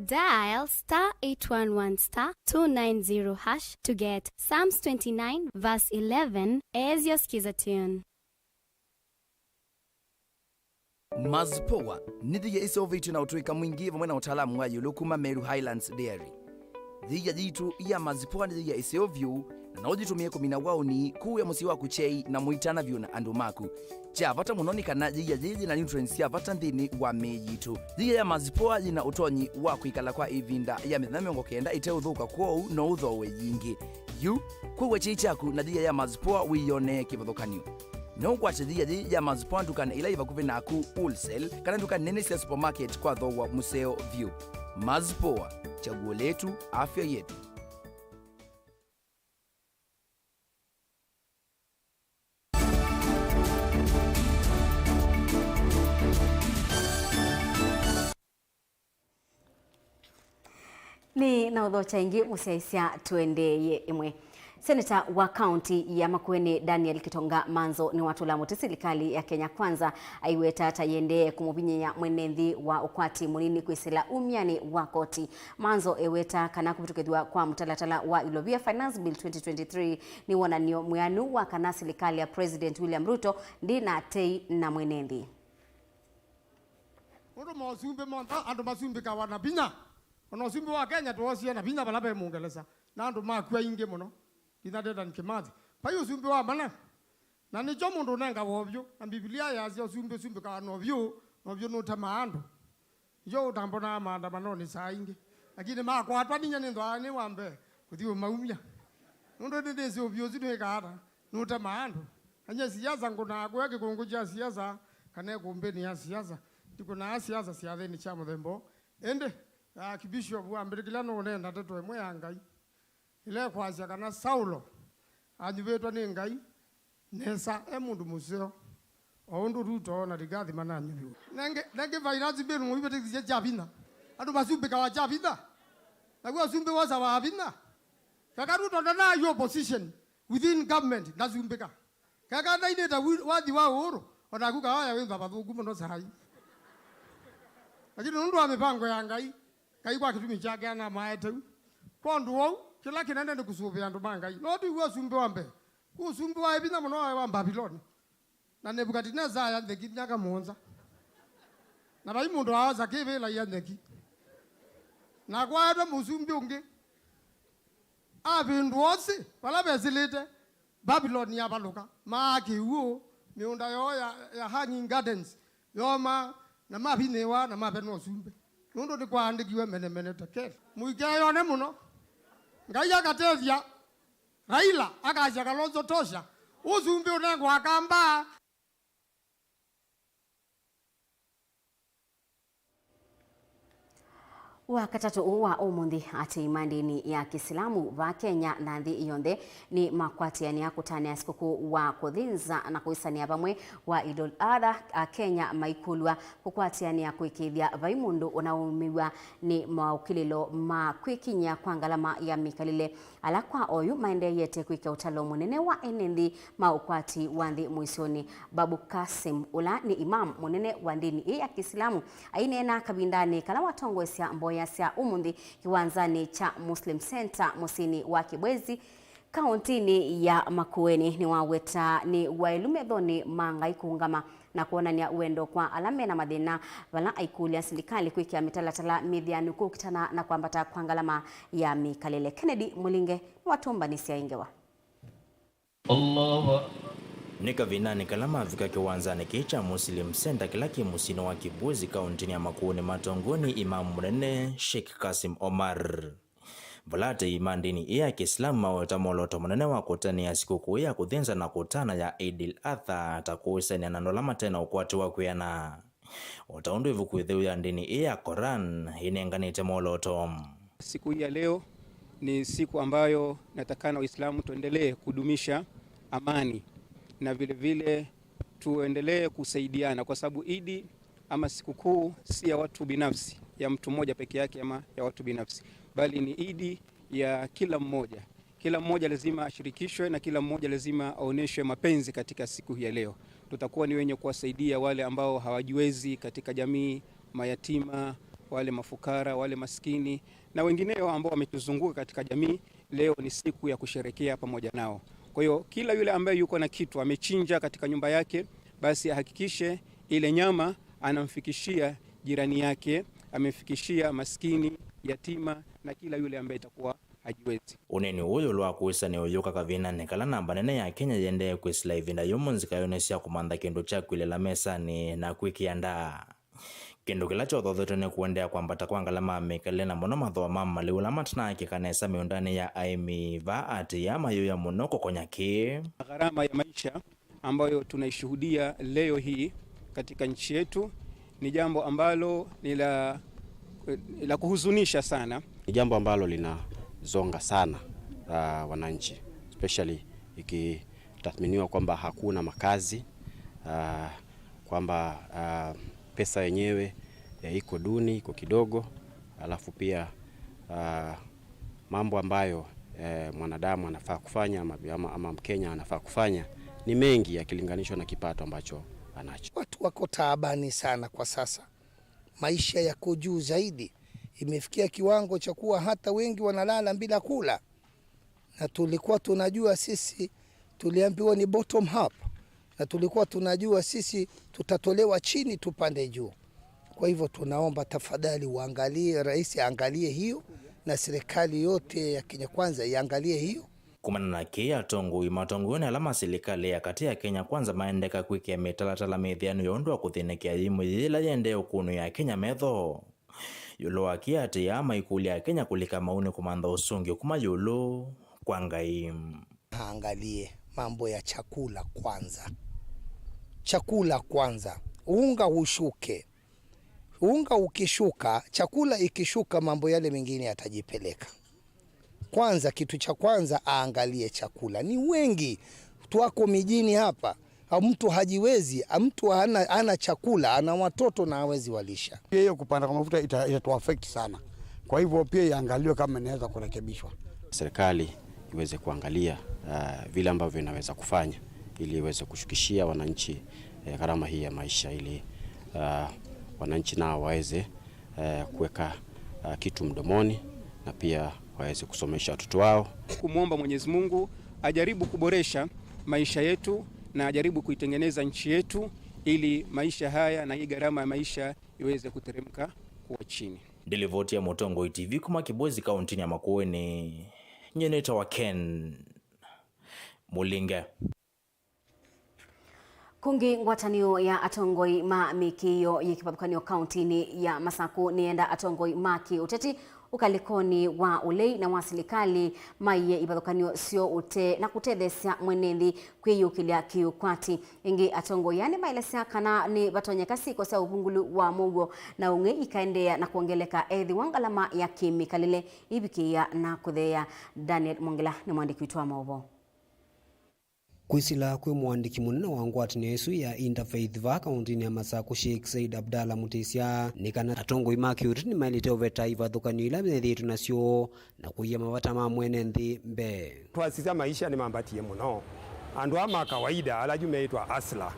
Dial star eight one one star two nine zero hash to get Psalms twenty-nine verse eleven as your skiza tune. Mazpoa nĩ thia ĩseũvĩtw'e na ũtũĩka mwingĩ vamwe na ũtaalamu wa ĩũlũ kuma Meru Highlands Dairy. Thia yitũ ya Mazpoa nĩ thia ĩseũ vyũ, na no ũyĩtũmĩe kũmina waũni, kũĩa mũsyĩ waku kyei, na mũitana vyũ na andũ maku. Kya vata mũno nĩ kana thia yĩĩ yĩ na nutrients sya vata nthĩnĩ wa mĩĩ yitũ. Thia ya Mazpoa yĩ na ũtonyi wa kwĩkala kwa ĩvinda ya mĩthenya mĩongo kenda ĩteũthũka, kwoou no ũthooe yingĩ. Yu, kũĩa kyei kyaku na thia ya Mazpoa wĩyonee kĩvathũkany'o. No ũkwate thia yĩĩ ya Mazpoa ndukanĩ ila yĩ vakuvĩ naku, wholesale, kana nduka nene sya supermarket kwa thooa mũseo vyũ. Mazpoa, chaguo letu, afya yetu. Nĩ na ũthokya ĩngĩ mũsyaĩĩsya tũendeeye ĩmwe. Seneta wa kaunti ya Makueni Daniel Kitonga Manzo nĩwatũla mũtĩ silikalĩ ya Kenya Kwanza aiweta ta yĩendee kũmũvinyĩĩa mwene nthĩ wa ũkwati mũnini kwĩsĩla umyanĩ wa koti. Manzo eweta kana kũvĩtũkĩthw'a kwa mũtalatala wa Ilovia Finance Bill twenty twenty-three nĩ wonany'o mwĩanu wa kana silikalĩ ya President William Ruto ndĩ na tei na mwene nthĩ. Nũndũ mosumbĩ monthe andũ masumbĩkawa na vinya. O na ũsumbĩ wa Kenya twoosie na vinya vala ve Mũngelesa, na andũ makw'a aingĩ mũno, nginya Dedan Kimathi. Vai ũsumbĩ wa mana. Na nĩkyo mũndũ ũnengawa ũvyũ, na Mbivilia yasya ũsumbĩ ũsumbĩkawa na ũvyũ, na ũvyũ nũtemaa andũ. Nĩkyo ũtambonaa maandamanonĩ saa ingĩ. Lakini makwatwa ninyie nĩnthwaa nĩ wa mbee kũthi ũmaumya. Nũndũ nĩnĩsĩ ũvyũ ũsu nĩwĩkaa ata, nũtemaa andũ. Na nyie siasa ngũnaa kũya kĩkũngũ kya siasa, kana ĩkũmbĩnĩ ya siasa. Ndikũnaa siasa syathĩnĩ sya mũthemba ũũ. Ĩndĩ, Archbishop wa mbĩtĩkĩlya nũũneena ndeto ĩmwe ya Ngai. Ĩla ĩkwasya kana Saulo anyuvĩtwe nĩ Ngai nesa e mũndũ mũseo, o ũndũ Ruto na Rigathi mananyuviwe. Nengĩ, nengĩ finance bill mũivĩtĩkĩsye kya vinya. Andũ masumbĩkawa kya vinya. Naw'o ũsumbĩ wosa wa vinya. Keka Ruto ndanayu opposition within government ndasumbĩka. Keka ndainĩte wi-, wathi wa ũũrũ, o naku kawaya wĩ mbavathuku mũno saa ii. Lakini nũndũ wa mĩvango ya Ngai, Ngai kwa kĩtumi kyake anamaete u. Kwondũ wou, kĩla kĩnene nĩ kũsũvĩa andũ ma Ngai. No tũiw'a ũsumbĩ wa mbee. Kwĩ ũsumbĩ wa ĩvinya mũno waĩ wa Mbaviloni. Na Nebukadinesa aya ntheki myaka mũonza. Na vai mũndũ waaosa kĩvĩla ya ntheki. Na kwaetwe mũsumbĩ ũngĩ. Avĩndũa ũsĩ, vala vesĩlĩte, Babiloni yavalũka, maa kĩw'ũ, Mĩũnda yoo ya, ya hanging gardens yoomaa, na mavinyĩĩwa na mavenwa ũsumbĩ, nũndũ nĩkwaandĩkiwe menemene tekeli. Mũikeyone mũno. Ngai akatethya, Raila akasya Kalonzo tosha, ũsumbĩ ũnengwa Akamba. Wakatatũ ũũ wa ũmũnthĩ, atĩĩi ma ndĩni ya Kĩsilamu va Kenya na nthĩ yonthe nĩmakwatĩanĩa kũtanĩa sikũkũ wa kũthĩnza na kũĩsanĩa vamwe wa Eid al-Adha, Akenya maikũlw'a kũkwatĩanĩa kũĩkĩĩthya vai mũndũ ũnaũmĩw'a nĩ maũkĩlĩlo ma kwĩkinyĩa kwa ngalama ya mĩkalĩle. Ala kwa oyu maendeeyete kwĩkĩa ũtalo mũnene wa ene nthĩ ma ũkwati wa nthĩ mũisyonĩ. Babu Kasim, ũla nĩ imam mũnene wa ndĩni ĩĩ ya Kĩsilamu, aineena kavindanĩ kala watongoesya mboya sya ũmũnthĩ kĩwanzanĩ kya Muslim Center mũsyĩnĩ wa Kibwezi, kaũntĩnĩ ya Makueni, nĩwaweta nĩ waĩlu methonĩ ma Ngai kũũngama na kwonany'a wendo kwa ala mena mathĩna, vala aikũlya silikalĩ kwĩkĩa mĩtalatala mĩthĩanu kũkitana na kwambata kwa ngalama ya mĩkalĩle. Kennedy Mũlinge nĩwatũmbanĩsya ĩ ngewa. Nĩ kavindanĩ kala mavika kĩwanzanĩ kĩĩ kya Muslim Center kĩla kĩ mũsyĩnĩ wa Kibwezi, kaũntĩnĩ ya Makueni, matongoew'e nĩ Imam mũnene Sheikh Kasim Omar. Vala atĩĩi ma ndĩni ĩĩ ya Kĩsilamu maweta mwolooto mũnene wa kũtanĩa sikũkũ ya kũthĩnza na kũtanĩa ya Eid al-Adha ta kũĩsanĩa na andũ ala mate na ũkwati wa kwĩana. O ta ũndũ ĩvuku ĩtheu ya ndĩni ĩĩ ya Koran ĩnenganĩte mwolooto. Siku hii ya leo ni siku ambayo natakana Waislamu tuendelee kudumisha amani na vile vile tuendelee kusaidiana, kwa sababu Idi ama sikukuu si ya watu binafsi, ya mtu mmoja peke yake ama ya watu binafsi, bali ni Idi ya kila mmoja. Kila mmoja lazima ashirikishwe na kila mmoja lazima aoneshwe mapenzi katika siku hii ya leo. Tutakuwa ni wenye kuwasaidia wale ambao hawajiwezi katika jamii, mayatima, wale mafukara, wale maskini na wengineo ambao wametuzunguka katika jamii. Leo ni siku ya kusherekea pamoja nao. Kwa hiyo, kila yule ambaye yuko na kitu amechinja katika nyumba yake, basi ahakikishe ile nyama anamfikishia jirani yake, amemfikishia maskini, yatima na kila yule ambaye itakuwa hajiwezi. Ũneeni ũũ ĩũlũ wa kũĩsanĩa ũyũka kavindanĩ kala namba nene ya Kenya yĩendee kwĩsĩla ĩvinda yũmũ nzika yoonĩ sya kũmantha kĩndũ kya kwĩlĩla mesanĩ na kwĩkĩa ndaa. Kĩndũ kĩla kyothothetwe nĩ kũendeea kwambata kwa ngalama ya mĩkalĩle na mũno mathooa ma malĩu ala matanaekĩka nesa mĩũndanĩ ya aĩmi, vaa atĩĩa mayũĩa mũno kũkonya kĩĩ. Gharama ya maisha ambayo tunaishuhudia leo hii katika nchi yetu ni jambo ambalo ni la, la kuhuzunisha sana. Ni jambo ambalo linazonga sana, uh, wananchi, especially ikitathminiwa kwamba hakuna makazi, uh, kwamba, uh, pesa yenyewe, eh, iko duni, iko kidogo, alafu pia, uh, mambo ambayo, eh, mwanadamu anafaa kufanya ama, ama, ama Mkenya anafaa kufanya ni mengi yakilinganishwa na kipato ambacho anacho. Watu wako taabani sana kwa sasa. Maisha yako juu zaidi. Imefikia kiwango cha kuwa hata wengi wanalala bila kula. Na tulikuwa tunajua sisi, tuliambiwa ni bottom up. Na tulikuwa tunajua sisi tutatolewa chini tupande juu. Kwa hivyo tunaomba tafadhali uangalie, rais aangalie hiyo, na serikali yote ya Kenya Kwanza iangalie hiyo. Kumana na kĩĩ, atongoi matongoew'e nĩ ala ma silikalĩ ya katĩ ya Kenya Kwanza maendeka kwĩkĩa mĩtalatala mĩthĩanu ya ũndũ wa kũthĩnĩkĩa yĩimũ yĩĩ yĩla yĩendee ũkũnĩĩa Akenya metho. Ĩũlũ wa kĩĩ, atĩĩa maikũlya Akenya kũlika maunĩ kũmantha ũsũngĩo kuma ĩũlũ kwa Ngai. Aangalie mambo ya chakula kwanza. Chakula kwanza. Unga ushuke. Unga ukishuka, chakula ikishuka, mambo yale mengine yatajipeleka. Kwanza, kitu cha kwanza aangalie chakula. Ni wengi twako mijini hapa, ha, mtu hajiwezi, ha, mtu hana, hana chakula, ana watoto na hawezi walisha. Pia hiyo kupanda kwa mafuta ita-, itatuaffect sana. Kwa hivyo pia iangaliwe kama inaweza kurekebishwa. Serikali iweze kuangalia, ah, vile ambavyo inaweza kufanya ili iweze kushukishia wananchi, eh, gharama hii ya maisha ili, ah, wananchi nao waweze, eh, kuweka, ah, kitu mdomoni na pia waweze kusomesha watoto wao. Kumwomba Mwenyezi Mungu ajaribu kuboresha maisha yetu na ajaribu kuitengeneza nchi yetu ili maisha haya na hii gharama ya maisha iweze kuteremka kuwa chini. Ndilivoti ya Mũtongoi T V kuma Kibwezi, kauntinĩ ya Makueni, nyie nĩtawa Ken Mũlinge. Kũngĩ, ngwatanĩo ya atongoi ma mĩkĩĩo yĩ kĩvathũkany'o kauntinĩ ya Masakũ nĩyenda atongoi ma kĩũteti ũkalĩkonĩ wa ũlei na wa silikalĩ maiye ivathũkany'o syoo ũtee na kũtetheesya mwene nthĩ kwĩyĩũkĩlya kĩũkwati. Ĩngĩ, atongoi aa nĩmaelesya kana nĩvatonyeka syĩko sya ũvungũlu wa mũuo na ũng'ei ikaendeea na kwongeleka ethĩwa ngalama ya kĩmĩkalĩle ĩvikĩĩa na kũtheea. Daniel Mwongela nĩ mwandĩki witũ wa maũvoo. Kwĩsĩla kwĩ mũandĩki mũnene wa ngwatanĩo ĩsu ya Interfaith vaa kauntinĩ ya Masakũ, Sheikh Said Abdallah Mutisya, nĩ kana atongoi ma kĩũteti nĩmaĩlĩte ũveta ivathũkany'o ila methĩĩtwe nasyo na kũia mavata ma mwene nthĩ mbee. Twasisya maisha nĩmambatie mũno. Andũ aa ma kawaida ala yu meĩtwa hustler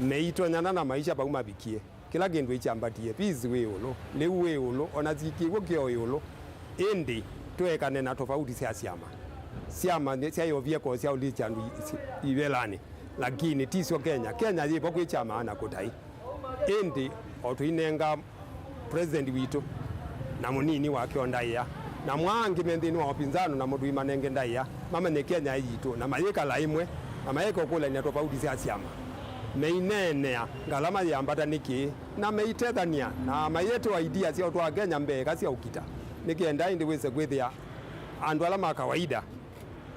meitonyana na maisha vau mavikie. Kĩla kĩndũ nĩkyambatie, fees wĩ ĩũlũ, lĩu wĩ ĩũlũ, ona kĩw'ũ kĩ o ĩũlũ. Ĩndĩ tũekane na tofauti sya syama. Syama nĩ syaĩovie koo sya ũlikya andũ i-, i-, ivelanĩ, lakini tisyo Kenya. Kenya yĩvo kwĩ kyama na kũtaĩ. Ĩndĩ o tũinenga president witũ na mũnini wake o ndaĩa, na mo angĩ me nthĩnĩ wa ũpinzano namo tũimanenge ndaĩa, mamenye Kenya ĩ yitũ, na mayĩkala ĩmwe, na mayĩka ũkũlany'a tofauti sya syama, meineenea ngalama yĩambata nĩkĩ, na meitethany'a, na mayĩtũa idea sya ũtwaa Kenya mbee, eka sya ũkita, nĩ kenda ĩndĩ wĩse kwĩthĩa andũ ala ma kawaida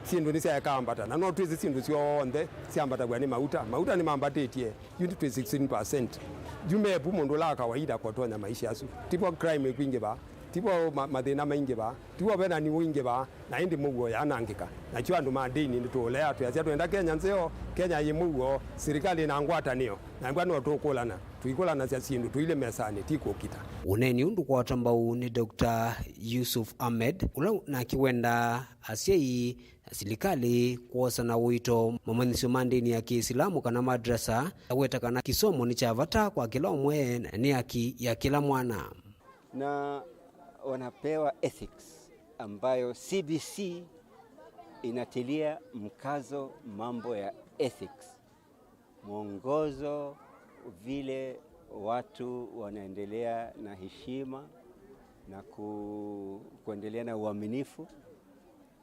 syĩndũ nĩsyaeka ambata, na no twĩsĩ syĩndũ syonthe syambataw'a nĩ mauta. Mauta nĩmambatĩtye yu twĩ sixteen percent. Yu mevu mũndũ ũla wa kawaida kotonya maisha asu. Tivo crime ĩkwingĩva, tivo ma-, mathĩna maingĩva, tivo venani ũingĩva, na ĩndĩ mũuo yanangĩka. Nakyo andũ ma ndĩni nĩtũũlea, twĩasya twenda Kenya nzeo, Kenya yĩ mũuo, silikalĩ na ngwatanĩo, na mbwa no tũkũlana, tũikũlanasya syĩndũ tũilĩ mesanĩ, ti kũkita. Ũneeni ũũ ndũkwatwa mbau nĩ Doctor Yusuf Ahmed, ũla nake wendaa asyai na silikalĩ kwosa na ũito mamanyĩsyo ma ndĩni ya Kĩisilamu kana madrasa, aweta kana kĩsomo nĩ kya vata kwa kĩla ũmwe na nĩ haki ya kĩla mwana. Na wanapewa ethics ambayo C B C inatilia mkazo mambo ya ethics, mwongozo vile watu wanaendelea na heshima na ku-, kuendelea na uaminifu.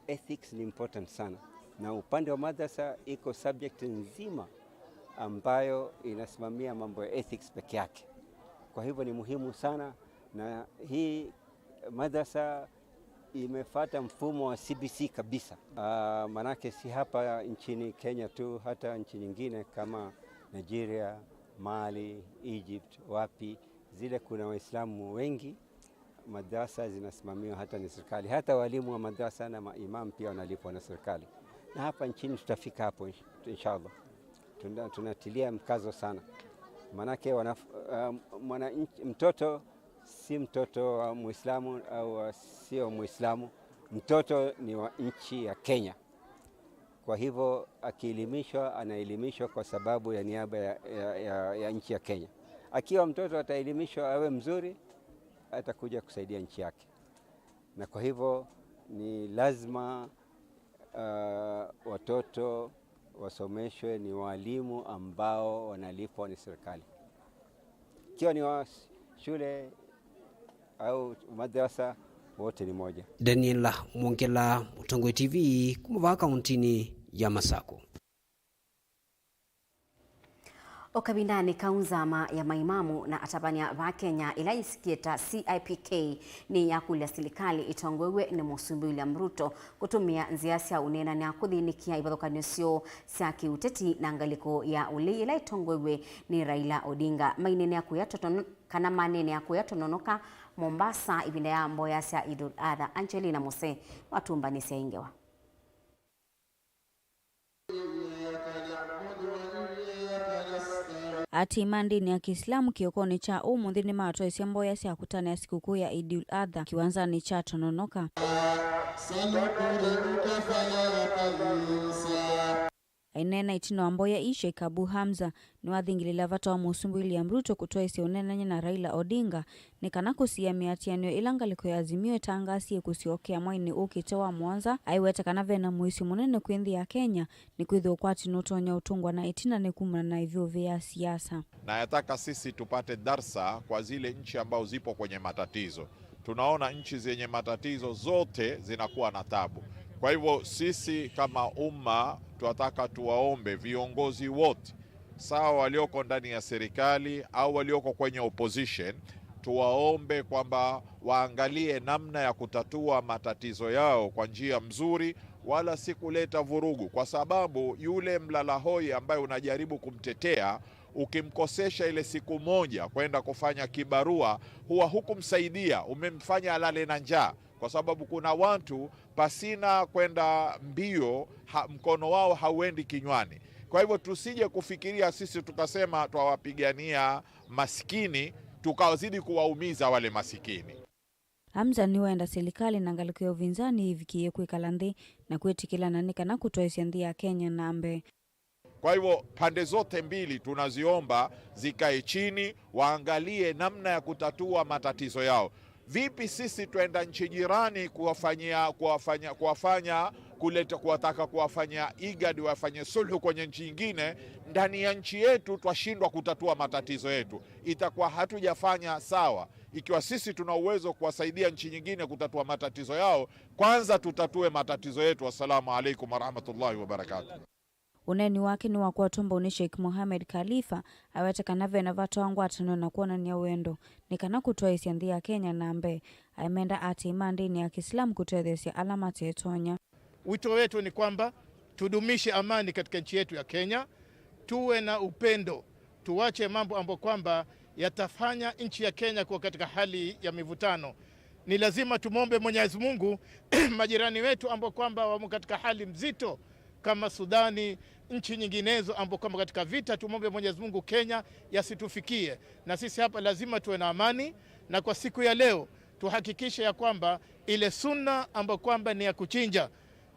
Ethics ni important sana, na upande wa madrasa iko subject nzima ambayo inasimamia mambo ya ethics peke yake. Kwa hivyo ni muhimu sana, na hii madrasa imefuata mfumo wa C B C kabisa. Ah, manake si hapa nchini Kenya tu, hata nchi nyingine kama Nigeria, Mali, Egypt, wapi, zile kuna Waislamu wengi, madrasa zinasimamiwa hata ni serikali. Hata walimu wa madrasa na maimam pia wanalipwa na serikali. Na hapa nchini tutafika hapo, insh-, inshallah. Tuna-, tunatilia mkazo sana. Manake wanaf-, ah, mwananchi, mtoto si mtoto wa Muislamu au wa sio Muislamu, mtoto ni wa nchi ya Kenya. Kwa hivyo, akielimishwa, anaelimishwa kwa sababu ya niaba ya, ya, ya, ya nchi ya Kenya. Akiwa mtoto ataelimishwa awe mzuri, atakuja kusaidia nchi yake. Na kwa hivyo, ni lazima, ah, watoto wasomeshwe ni walimu ambao wanalipwa ni serikali. Ikiwa ni wa shule au madrasa, wote ni moja. Daniela Mwongela, Mũtongoi T V, kuma vaa kauntinĩ ya Masakũ. O kavindanĩ kau, nzama ya maimamu na atavany'a va Kenya ĩla yĩsikie ta C I P K nĩyakũlya silikalĩ ĩtongoew'e nĩ Mũsumbĩ William Ruto kũtũmĩa nzĩa sya ũneenany'a kũthĩnĩkĩa ivathũkany'o syoo sya kĩũteti na ngalĩko ya ũlei ĩla ĩtongoew'e nĩ Raila Odinga. Maineenea kũya Tonono-, kana maneenea kũya Tononoka, Mombasa, ĩvinda ya mboya sya Eid ul-Adha. Angelina Mose watũmbanĩsya ĩ ngewa. Aatĩĩi ma ndĩni ya Kĩislamu kĩokonĩ kya ũmũnthĩ nĩmatwaĩsye mboya sya kũtanĩa sikũkũ ya Eid ul-Adha kĩwanzanĩ kya Tononoka. Aineena ĩtina wa mboya ii, Sheikh Abu Hamza nĩwathingĩlĩĩla vata wa Mũsumbĩ William Ruto kũtwaĩsya ũneenany'a na Raila Odinga nĩ kana kũsiĩĩa mĩatĩanĩo ĩla ngalĩko ya Azimio ĩtangaasie kũsyokea mwainĩ ũkĩte wa mũonza, aiweta kana ve na mũisyo mũnene kwĩ nthĩ ya Kenya, nĩkwĩthĩwa ũkwati nũtonya ũtũngwa na ĩtina nĩ kumana na ĩvyũvĩ ya siasa. Na yataka sisi tupate darsa kwa zile nchi ambao zipo kwenye matatizo. Tunaona nchi zenye matatizo zote zinakuwa na tabu. Kwa hivyo sisi kama umma tunataka tuwaombe viongozi wote Sawa, walioko ndani ya serikali au walioko kwenye opposition, tuwaombe kwamba waangalie namna ya kutatua matatizo yao kwa njia mzuri, wala si kuleta vurugu, kwa sababu yule mlala hoi ambaye unajaribu kumtetea, ukimkosesha ile siku moja kwenda kufanya kibarua, huwa hukumsaidia, umemfanya alale na njaa, kwa sababu kuna watu pasina kwenda mbio ha, mkono wao hauendi kinywani. Kwa hivyo tusije kufikiria sisi tukasema twawapigania masikini, tukawazidi kuwaumiza wale masikini. Hamza nĩwenda silikalĩ na ngalĩko ya ũvinzani ĩvikĩĩe kwĩkala nthĩ na kwĩtĩkĩlana nĩ kana kũtwaĩsya nthĩ ya Kenya na mbee. Kwa hivyo, pande zote mbili tunaziomba zikae chini, waangalie namna ya kutatua matatizo yao. Vipi sisi twenda nchi jirani kuwafanyia, kuwafanya, kuwafanya, kuleta, kuwataka kuwafanya IGAD wafanye sulhu kwenye nchi nyingine, ndani ya nchi yetu twashindwa kutatua matatizo yetu? Itakuwa hatujafanya sawa. Ikiwa sisi tuna uwezo wa kuwasaidia nchi nyingine kutatua matatizo yao, kwanza tutatue matatizo yetu. Wassalamu alaikum warahmatullahi wabarakatuh. Ũneeni wake nĩwakwatwa mbau nĩ Sheikh Mohamed Khalifa, aweta kana ve na vata wa ngwatanĩo na kwonany'a wendo nĩ kana kũtwaĩsya nthĩ ya Kenya na mbee. Aimenda atĩ ma ndĩni ya Kĩislamu kũtetheesya ala matetonya. Wito wetu ni kwamba tudumishe amani katika nchi yetu ya Kenya, tuwe na upendo, tuwache mambo ambayo kwamba yatafanya nchi ya Kenya kuwa katika hali ya mivutano. Ni lazima tumwombe Mwenyezi Mungu majirani wetu ambao kwamba wamo katika hali mzito kama Sudani, nchi nyinginezo ambao kwamba katika vita, tumwombe Mwenyezi Mungu Kenya yasitufikie. Na sisi hapa lazima tuwe na amani, na kwa siku ya leo tuhakikishe ya kwamba ile sunna ambayo kwamba ni ya kuchinja,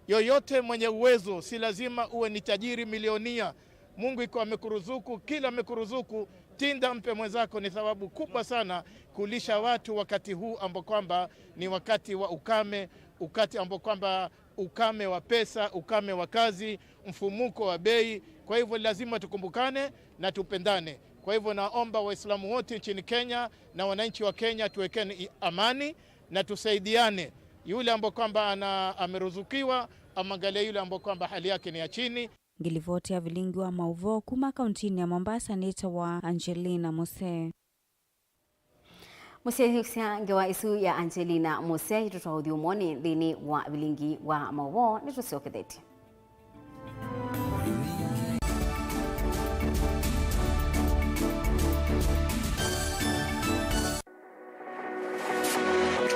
yoyote mwenye uwezo, si lazima uwe ni tajiri milionia. Mungu iko amekuruzuku, kila amekuruzuku, tinda mpe mwenzako. Ni thawabu kubwa sana kulisha watu wakati huu ambao kwamba ni wakati wa ukame, wakati ambao kwamba ukame wa pesa, ukame wa kazi, mfumuko wa bei. Kwa hivyo lazima tukumbukane na tupendane. Kwa hivyo naomba Waislamu wote nchini Kenya na wananchi wa Kenya tuwekeni i-, amani na tusaidiane. Yule ambao kwamba ana-, ameruzukiwa, amwangalie yule ambao kwamba hali yake ni ya chini. Ngilivoti ya vilingi wa mauvoo kuma kauntinĩ ya Mombasa nĩtawa Angelina Musee. Mũsyaĩĩsya ngewa ĩsu ya Angelina Musee, ĩtũtwaa ũthyũmũonĩ nthĩnĩ wa vilingi wa mauvoo. Nĩtũsyokethetye.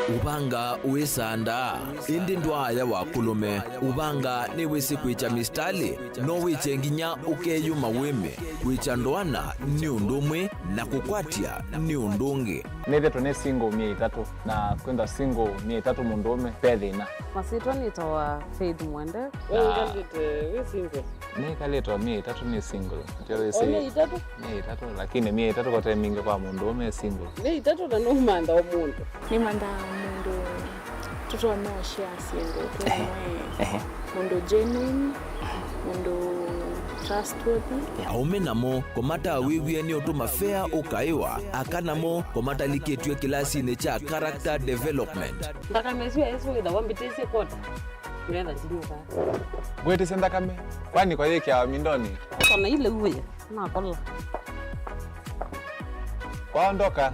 Ũvanga wĩ sanda, ĩndĩ ndwaaya wa kũlũme. Ũvanga nĩwĩsĩ kwĩkya mistalĩ, no wĩkye nginya ũkeyũma wĩme. Kwĩkya ndoana nĩ ũndũ ũmwe, na kũkwatya nĩ ũndũ ũngĩ. Nĩthĩtwe nĩ single myei ĩtatũ, na kwĩthwa single myei ĩtatũ mũndũũme ve thĩna. Masyĩtwa nĩtawa Faith Mwende. We na ũikalĩte wĩ single? Nĩkalĩtwe myei ĩtatũ nĩ single. Nĩkyo wĩsĩ. O myei ĩtatũ? Myei ĩtatũ, lakini myei ĩtatũ kote mingĩ kwa mũndũũme e single. Myei ĩtatũ na nũmantha o mũndũ. Nĩmandaa mũndũ tũtonya ũshare syĩndũ twĩ. Ehe. Mũndũ genuine, mũndũ trustworthy. Aũme namo, kũmatawĩw'e nĩ ũtũma fea ũkaĩwa, aka namo, kũmatalikĩtw'e kĩlasinĩ kya character development. Nthakame ĩsu ya Yesũ wĩthawa mbĩtĩsye kota, ngetha ndinyuka. Ngwĩtĩsye nthakame, kwani kwa yĩkĩawa mindonĩ? Kota na ile uwe, nakola. Kwaondoka.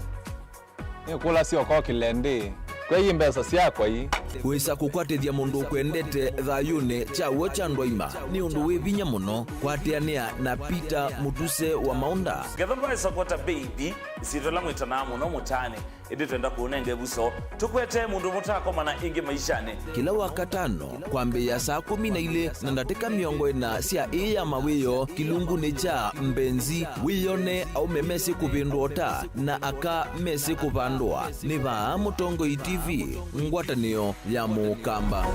Nĩkũlasya ũkokĩle ndĩ, kwei mbesa syakwa ii. Wĩsa kũkwatĩthya mũndũ ũkwendete thayũnĩ kya w'o kya ndwaima nĩ ũndũ wĩ vinya mũno. Kwatĩanĩa na Peter Mũtuse wa Maũnda. Ngetha ndwaĩsa kwota baby, ĩsyĩtwa ĩla mwĩtanaa mũno mũtaanĩ, ĩndĩ twenda kũũnenga ĩvuso, tũkwetee mũndũ mũtaakomana ĩngĩ maishanĩ. Kĩla Wakatano, kwambĩĩa saa kũmi na ilĩ na ndatĩka mĩongo ĩna sya ĩĩ ya mawĩoo, kĩlungunĩ kya Mbenzi, wĩyone aũme mesĩ kũvĩndũa ũta na aka mesĩ kũvandũa. Nĩ vaa Mũtongoi T V, ngwatanĩo ya Mũkamba.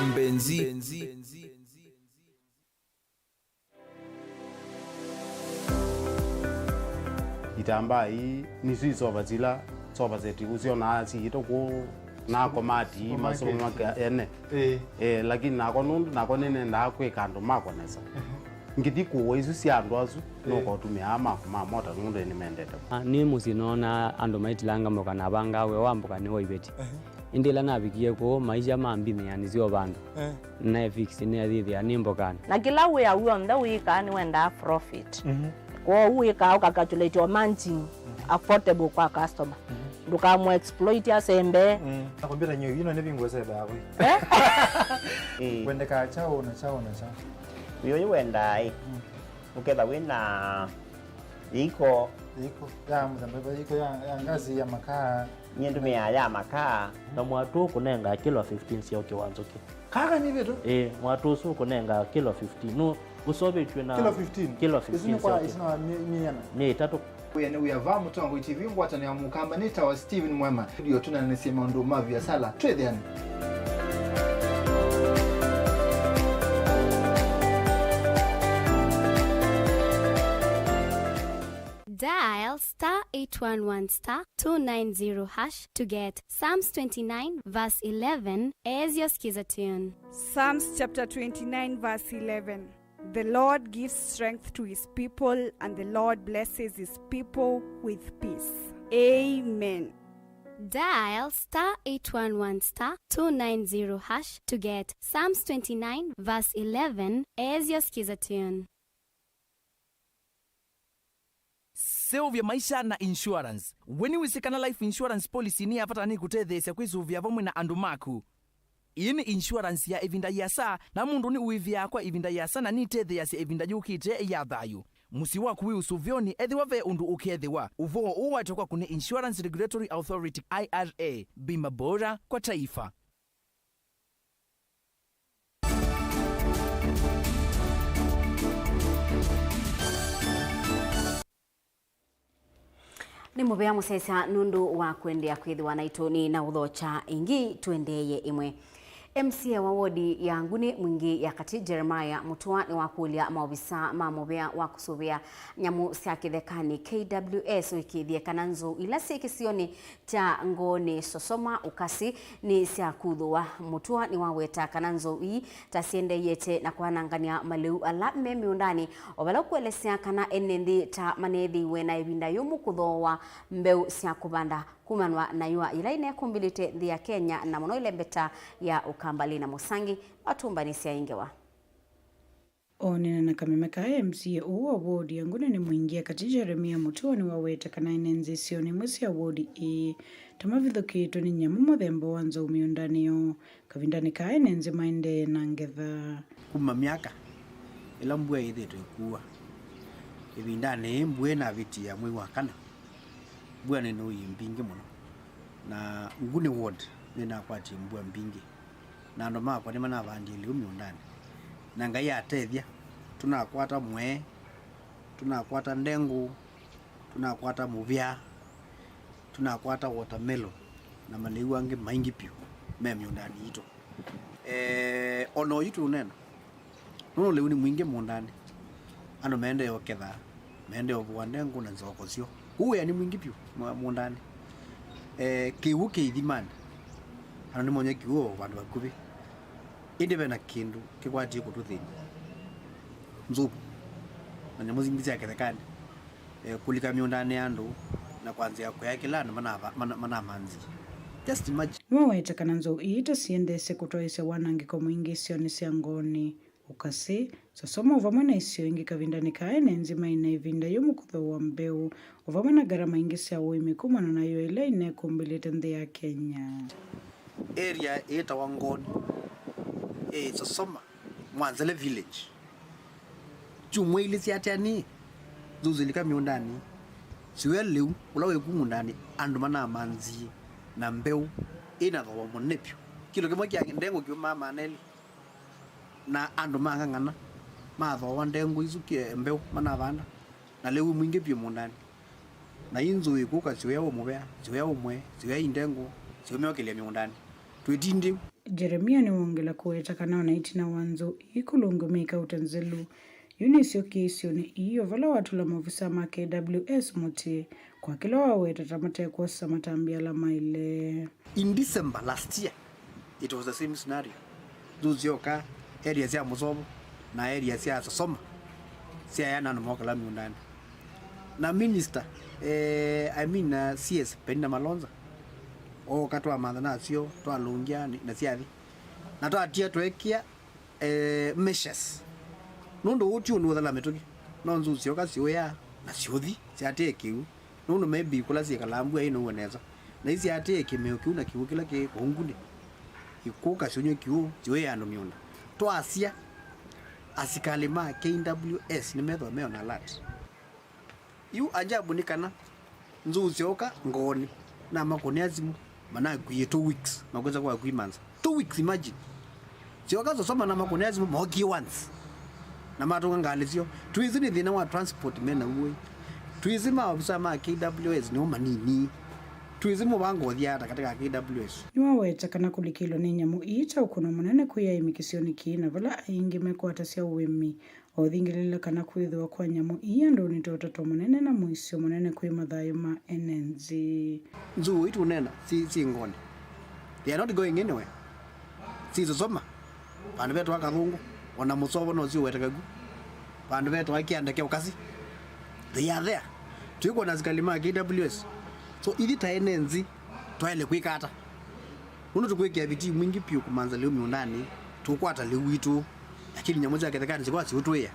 Mbenzi. Itambaa ii nĩsyo isova sila sova seti ũsyonaa siĩtwe kũu na komati ii. Supermarket. Masupermarket ene. Ĩĩ. Eh, lakini nakwa nũndũ nakwa nĩnendaa kwĩka andũ makwa nesa. Ehe. Ngĩthi kũũa isu sya andũ asu, ĩĩ, nũkotũmĩaa makwa ma mota nũndũ nĩmendete. Ah, nĩ mũsyĩ noonaa andũ maitilanga mboka na avangaa wĩa wa mboka nĩ wa iveti. Ehe. Ĩndĩ ĩla navikie kũu, maisha mambinĩanĩsya o vandũ. Eh. Naefix nĩathĩthĩa nĩ mbokanĩ. Na kĩla wĩa w'onthe wĩkaa nĩwendaa profit. Mhm. Kwoou wĩkaa ũkacalculate o margin affordable kwa customer. Mhm. Ndũkamũ exploit asembe. Mm. Na kompyuta nyo ino nĩ vingwa sebe yakwe. Eh? Eh. Kwendekaa kyaũ na kyaũ na kyaũ? Wĩa ũyũ wendaa ĩ. Mm. Ũketha wĩ na iko. Iko ya mũthemba ĩva? Iko ya, ya ngasi, ya makaa? Nyie ndũmĩaa ya makaa. Na mwatũ ũkũnengaa kilo fifteen sya ũkĩ wa nzũkĩ. Kaka nĩ vitu? Ĩĩ, mwatũ ũsu ũkũnengaa kilo fifteen. Nũ ũseũvĩtw'e na kilo fifteen? Kilo fifteen. Isu nĩ kwa, sya ũkĩ. Isu nĩ wa mi-, mĩana? Nĩ ĩtatũ. Wĩa nĩ wĩa va Mũtongoi T V, ngwatanĩo ya Mũkamba nĩ tawa Steven Mwema. Studio tũneenanĩsye maũndũ ma viasala. Twĩthĩane. Dial star eight one one star two nine zero hash to get Psalms twenty-nine verse eleven as your skiza tune. Psalms chapter twenty-nine verse eleven. The Lord gives strength to his people, and the Lord blesses his people with peace. Amen. Dial star eight one one star two nine zero hash to get Psalms twenty-nine verse eleven as your skiza tune. Seũvya maisha na insurance. We nĩwĩsĩ kana life insurance policy nĩ ya vata na nĩkũtetheesya kwĩsũvĩa vamwe na andũ maku? Ĩĩ nĩ insurance ya ĩvinda yĩasa, na mũndũ nĩwĩvĩaa kwa ĩvinda yĩasa na nĩtetheeasya ĩvinda yũkĩte ya thayũ. Mũsyĩ waku wĩ ũsũvĩonĩ ethĩwa ve ũndũ ũkeethĩwa. Ũvoo ũũ waetwe kwaku nĩ Insurance Regulatory Authority, I R A. Bima bora kwa taifa. Nĩ mũvea mũsyaĩĩsya nũndũ wa kũendeea kwĩthĩwa naitũ. Nĩ na ũthokya ĩngĩ, tũendeeye ĩmwe. M C A wa wodi ya Nguni Mwingi ya Katĩ, Jeremiah Mutua, nĩwakũlya maovisa ma mũvea wa kũsũvĩa nyamũ sya kĩthekanĩ, K W S, ũĩkĩĩthye kana nzou ila syĩ kĩsionĩ kya Ngooni, Sosoma, Ukasi nĩsyakuthũwa. Mutua nĩwaweta kana nzou ii ta syendeeĩte na kwanangany'a malĩu ala me mĩũndanĩ, o vala ũkũelesya kana ene nthĩ ta maneethĩiwe na ĩvinda yũmũ kũthooa mbeũ sya kũvanda kumanwa na yũa yĩla ĩnekumbĩlĩte nthĩ ya Kenya, na mũno ĩlembeta ya Ukambani na Musangi matũmbanĩsya ĩ ngewa. Oonene na kameme kaa, M C A ũũ wa wodi ya Nguni Mwingi ya Katĩ, Jeremiah Mutua, nĩwaweta kana ene nthĩ isionĩ imwe sya wodi ĩĩ ta mavithũkĩtwe nĩ nyamũ mũthemba wa nzou mĩũndanĩ yoo. Kavindanĩ kaa ene nthĩ maendee na ngetha. Kuma myaka ĩla mbua yĩthĩĩtwe ĩkuwa, ĩvindanĩ yĩĩ mbua ĩnavĩtie ya mwei wa kana, mbua nĩnũie mbingĩ mũno, na Nguni ward nĩnakwatie mbua mbingĩ, na andũ makwa nĩmanavandie lĩu mĩũndanĩ, na Ngai atethya, tũnakwata mwee, tũnakwata ndengũ, tũnakwata mũvea, tũnakwata watermelon, na malĩu angĩ maingĩ vyũ me mĩũndanĩ yitũ. Eh, o na oyu tũũneena, nũndũ lĩu nĩ mwingĩ mũũndanĩ. Andũ maendee ũketha, maendee ũvũa ndengũ na nzokosyo. Kũu wĩa nĩ mwingĩ vyũ mũ-, mũũndanĩ. Eh, kĩw'ũ kĩ ithimanĩ. Andũ nĩmonye kĩw'ũ o vandũ vakuvĩ. Ĩndĩ ve na kĩndũ kĩkwatie kũtũthĩny'a. Nzou na nyamũ ingĩ sya kĩthekanĩ, eh, kũlika mĩũndanĩ ya andũ na kwanzĩa kũya kĩla andũ manava-, mana-, manamanthie. Just imagine. Nĩwaweta kana nzou ii ta siendeesye kũtwaĩsya wanangĩko mwingĩ isionĩ sya Ngooni, Ukasi, Sosoma, o vamwe na isio ingĩ. Kavindanĩ kaa ene nthĩ mai na ĩvinda yũmũ kũthooa mbeũ, o vamwe na ngarama ingĩ sya ũĩmi kumana na yũa ĩla ĩnekumbĩlĩte nthĩ ya Kenya. Area ĩtawa Ngooni, ĩ Sosoma, Mwanzele Village. Kyumwa ilĩ syaatĩanĩe, nzou silika mĩũndanĩ, siwĩa lĩu ũla wĩ ku mũũndanĩ, andũ manamanthie na mbeũ ĩna thooa mũnene vyũ. Kĩlo kĩmwe kya ndengũ kĩumaa maana elĩ, na andũ mang'ang'ana mathooa ndengũ isu kĩ-, mbeũ manavanda, na lĩu mwingĩ vyũ mũũndanĩ. Na ii nzou ikũka siwĩa ũ mũvea, siwĩa ũ mwee, siwĩa ii ndengũ, siũmyokĩlya mĩũndanĩ. Twĩtindĩu. Jeremia nĩwongela kũweta kana o na ĩtina wa nzou ii kũlũngw'a mĩ kauta nzelu, yu nĩsyokĩe isionĩ ii, o vala watũla maovisa ma K W S mũtĩ kwa kĩla waweta ta matekwosa matambya ala maĩle. In December last year, it was the same scenario. Nzou syoka area sya Mũsovo na area sya Sosoma, syaeana andũ mokala mĩũndanĩ. Na minister, eh, I mean, uh, C S Penina Malonza, Ooka twamantha nasyo, twalũngya na syathi. Na twatia tweekĩa, eh, measures. Nũndũ ũũ ti ũndũ ũthela mĩtũkĩ. No nzou syoka siũya na siũthi, siatĩe kĩw'ũ. Nũndũ maybe kũla syĩkalaa mbua ĩnũue nesa. Na isyaatĩe kĩmeo kĩu na kĩw'ũ kĩla kĩ kũu ngunĩ. Ikũka syũnywe kĩw'ũ, siũĩe andũ mĩũnda. Twasya, asikalĩ ma K W S nĩmethĩwa me on alert. Yu ajabu nĩ kana nzou syooka ngoonĩ, namakũnĩa simũ, manakwie two weeks, makwĩsa kwa kwimanza. Two weeks, imagine. Syoka sosoma namakũnĩa simũ, mookie once. Na matũnga ngalĩ syoo. Twĩsĩ nĩ thĩna wa transport me naw'o ĩ. Twĩsĩ maofisa ma K W S nĩo manini. Twĩsĩ mũvango ũthyaa ata katĩ ka K W S. Nĩwaweta kana kũlikĩlwa nĩ nyamũ ii ta ũkũno mũnene kwĩ aĩmi kĩsionĩ kĩĩ, na vala aingĩ mekwatasya ũĩmi. Othingĩlĩle kana kwĩthĩwa kwa nyamũ ii andũnĩ ta ũtato mũnene na mũisyo mũnene kwĩ mathayũ ma ene nzĩ. Nzou ii tũneena syĩ, syĩ ngoonĩ. They are not going anywhere. Syĩsosoma. Vandũ vetwa kathũngũ, ona mũsovo no syũwete kagu. Vandũ vetwa kĩanda kya ũkasi. They are there. Twĩkwona asikalĩ ma K W S. So, ithyĩ ta ene nzĩ, twaĩle kwĩka ata? Nũndũ tũkwĩkĩa vitii mwingĩ piũ kũmanza lĩu mĩũndanĩ, tũkwata lĩu witũ, lakini nyamũ sya kĩthekanĩ sikwaa siũtwĩĩa.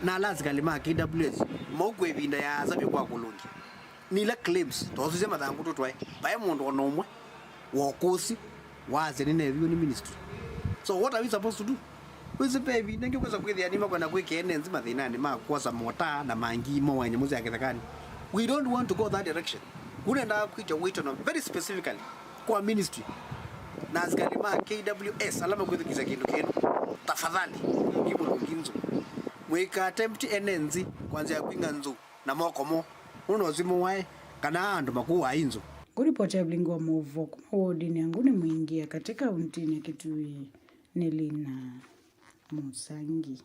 Na ala asikalĩ ma K W S maũkua ĩvinda yaasa vyũ kwa kũlũngya. Nĩ ila claims, twausisye mathangũ tũtwae, vaĩ mũndũ o na ũmwe wokũsĩ waasya nĩneeviwe nĩ ministry. So what are we supposed to do? Wĩsĩ ve ĩvinda ĩngĩ ũkwĩsa kwĩthĩa nĩmakwenda kwĩkĩa ene nzĩ mathĩnanĩ ma kwosa motaa na mangĩ mo wa nyamũ sya kĩthekanĩ. We don't want to go that direction. Kũu nendaa kwĩtya wĩtano very specifically kwa ministry na asikalĩ ma K W S ala makwĩthukĩĩsya kĩndũ kĩno. Tafadhali, ngi mũlũngi nzou. Mũika attempt ene nzĩ kwa nzĩa ya kwinga nzou na moko moo. Nũndũ ũsu mũwae kana andũ makũaa inzou. Ngũripoti ya Vilingi wa Maũvoo kuma wodinĩ ya Nguni Mwingi ya katĩ kauntinĩ ya Kitui nĩ Lina Mũsangi.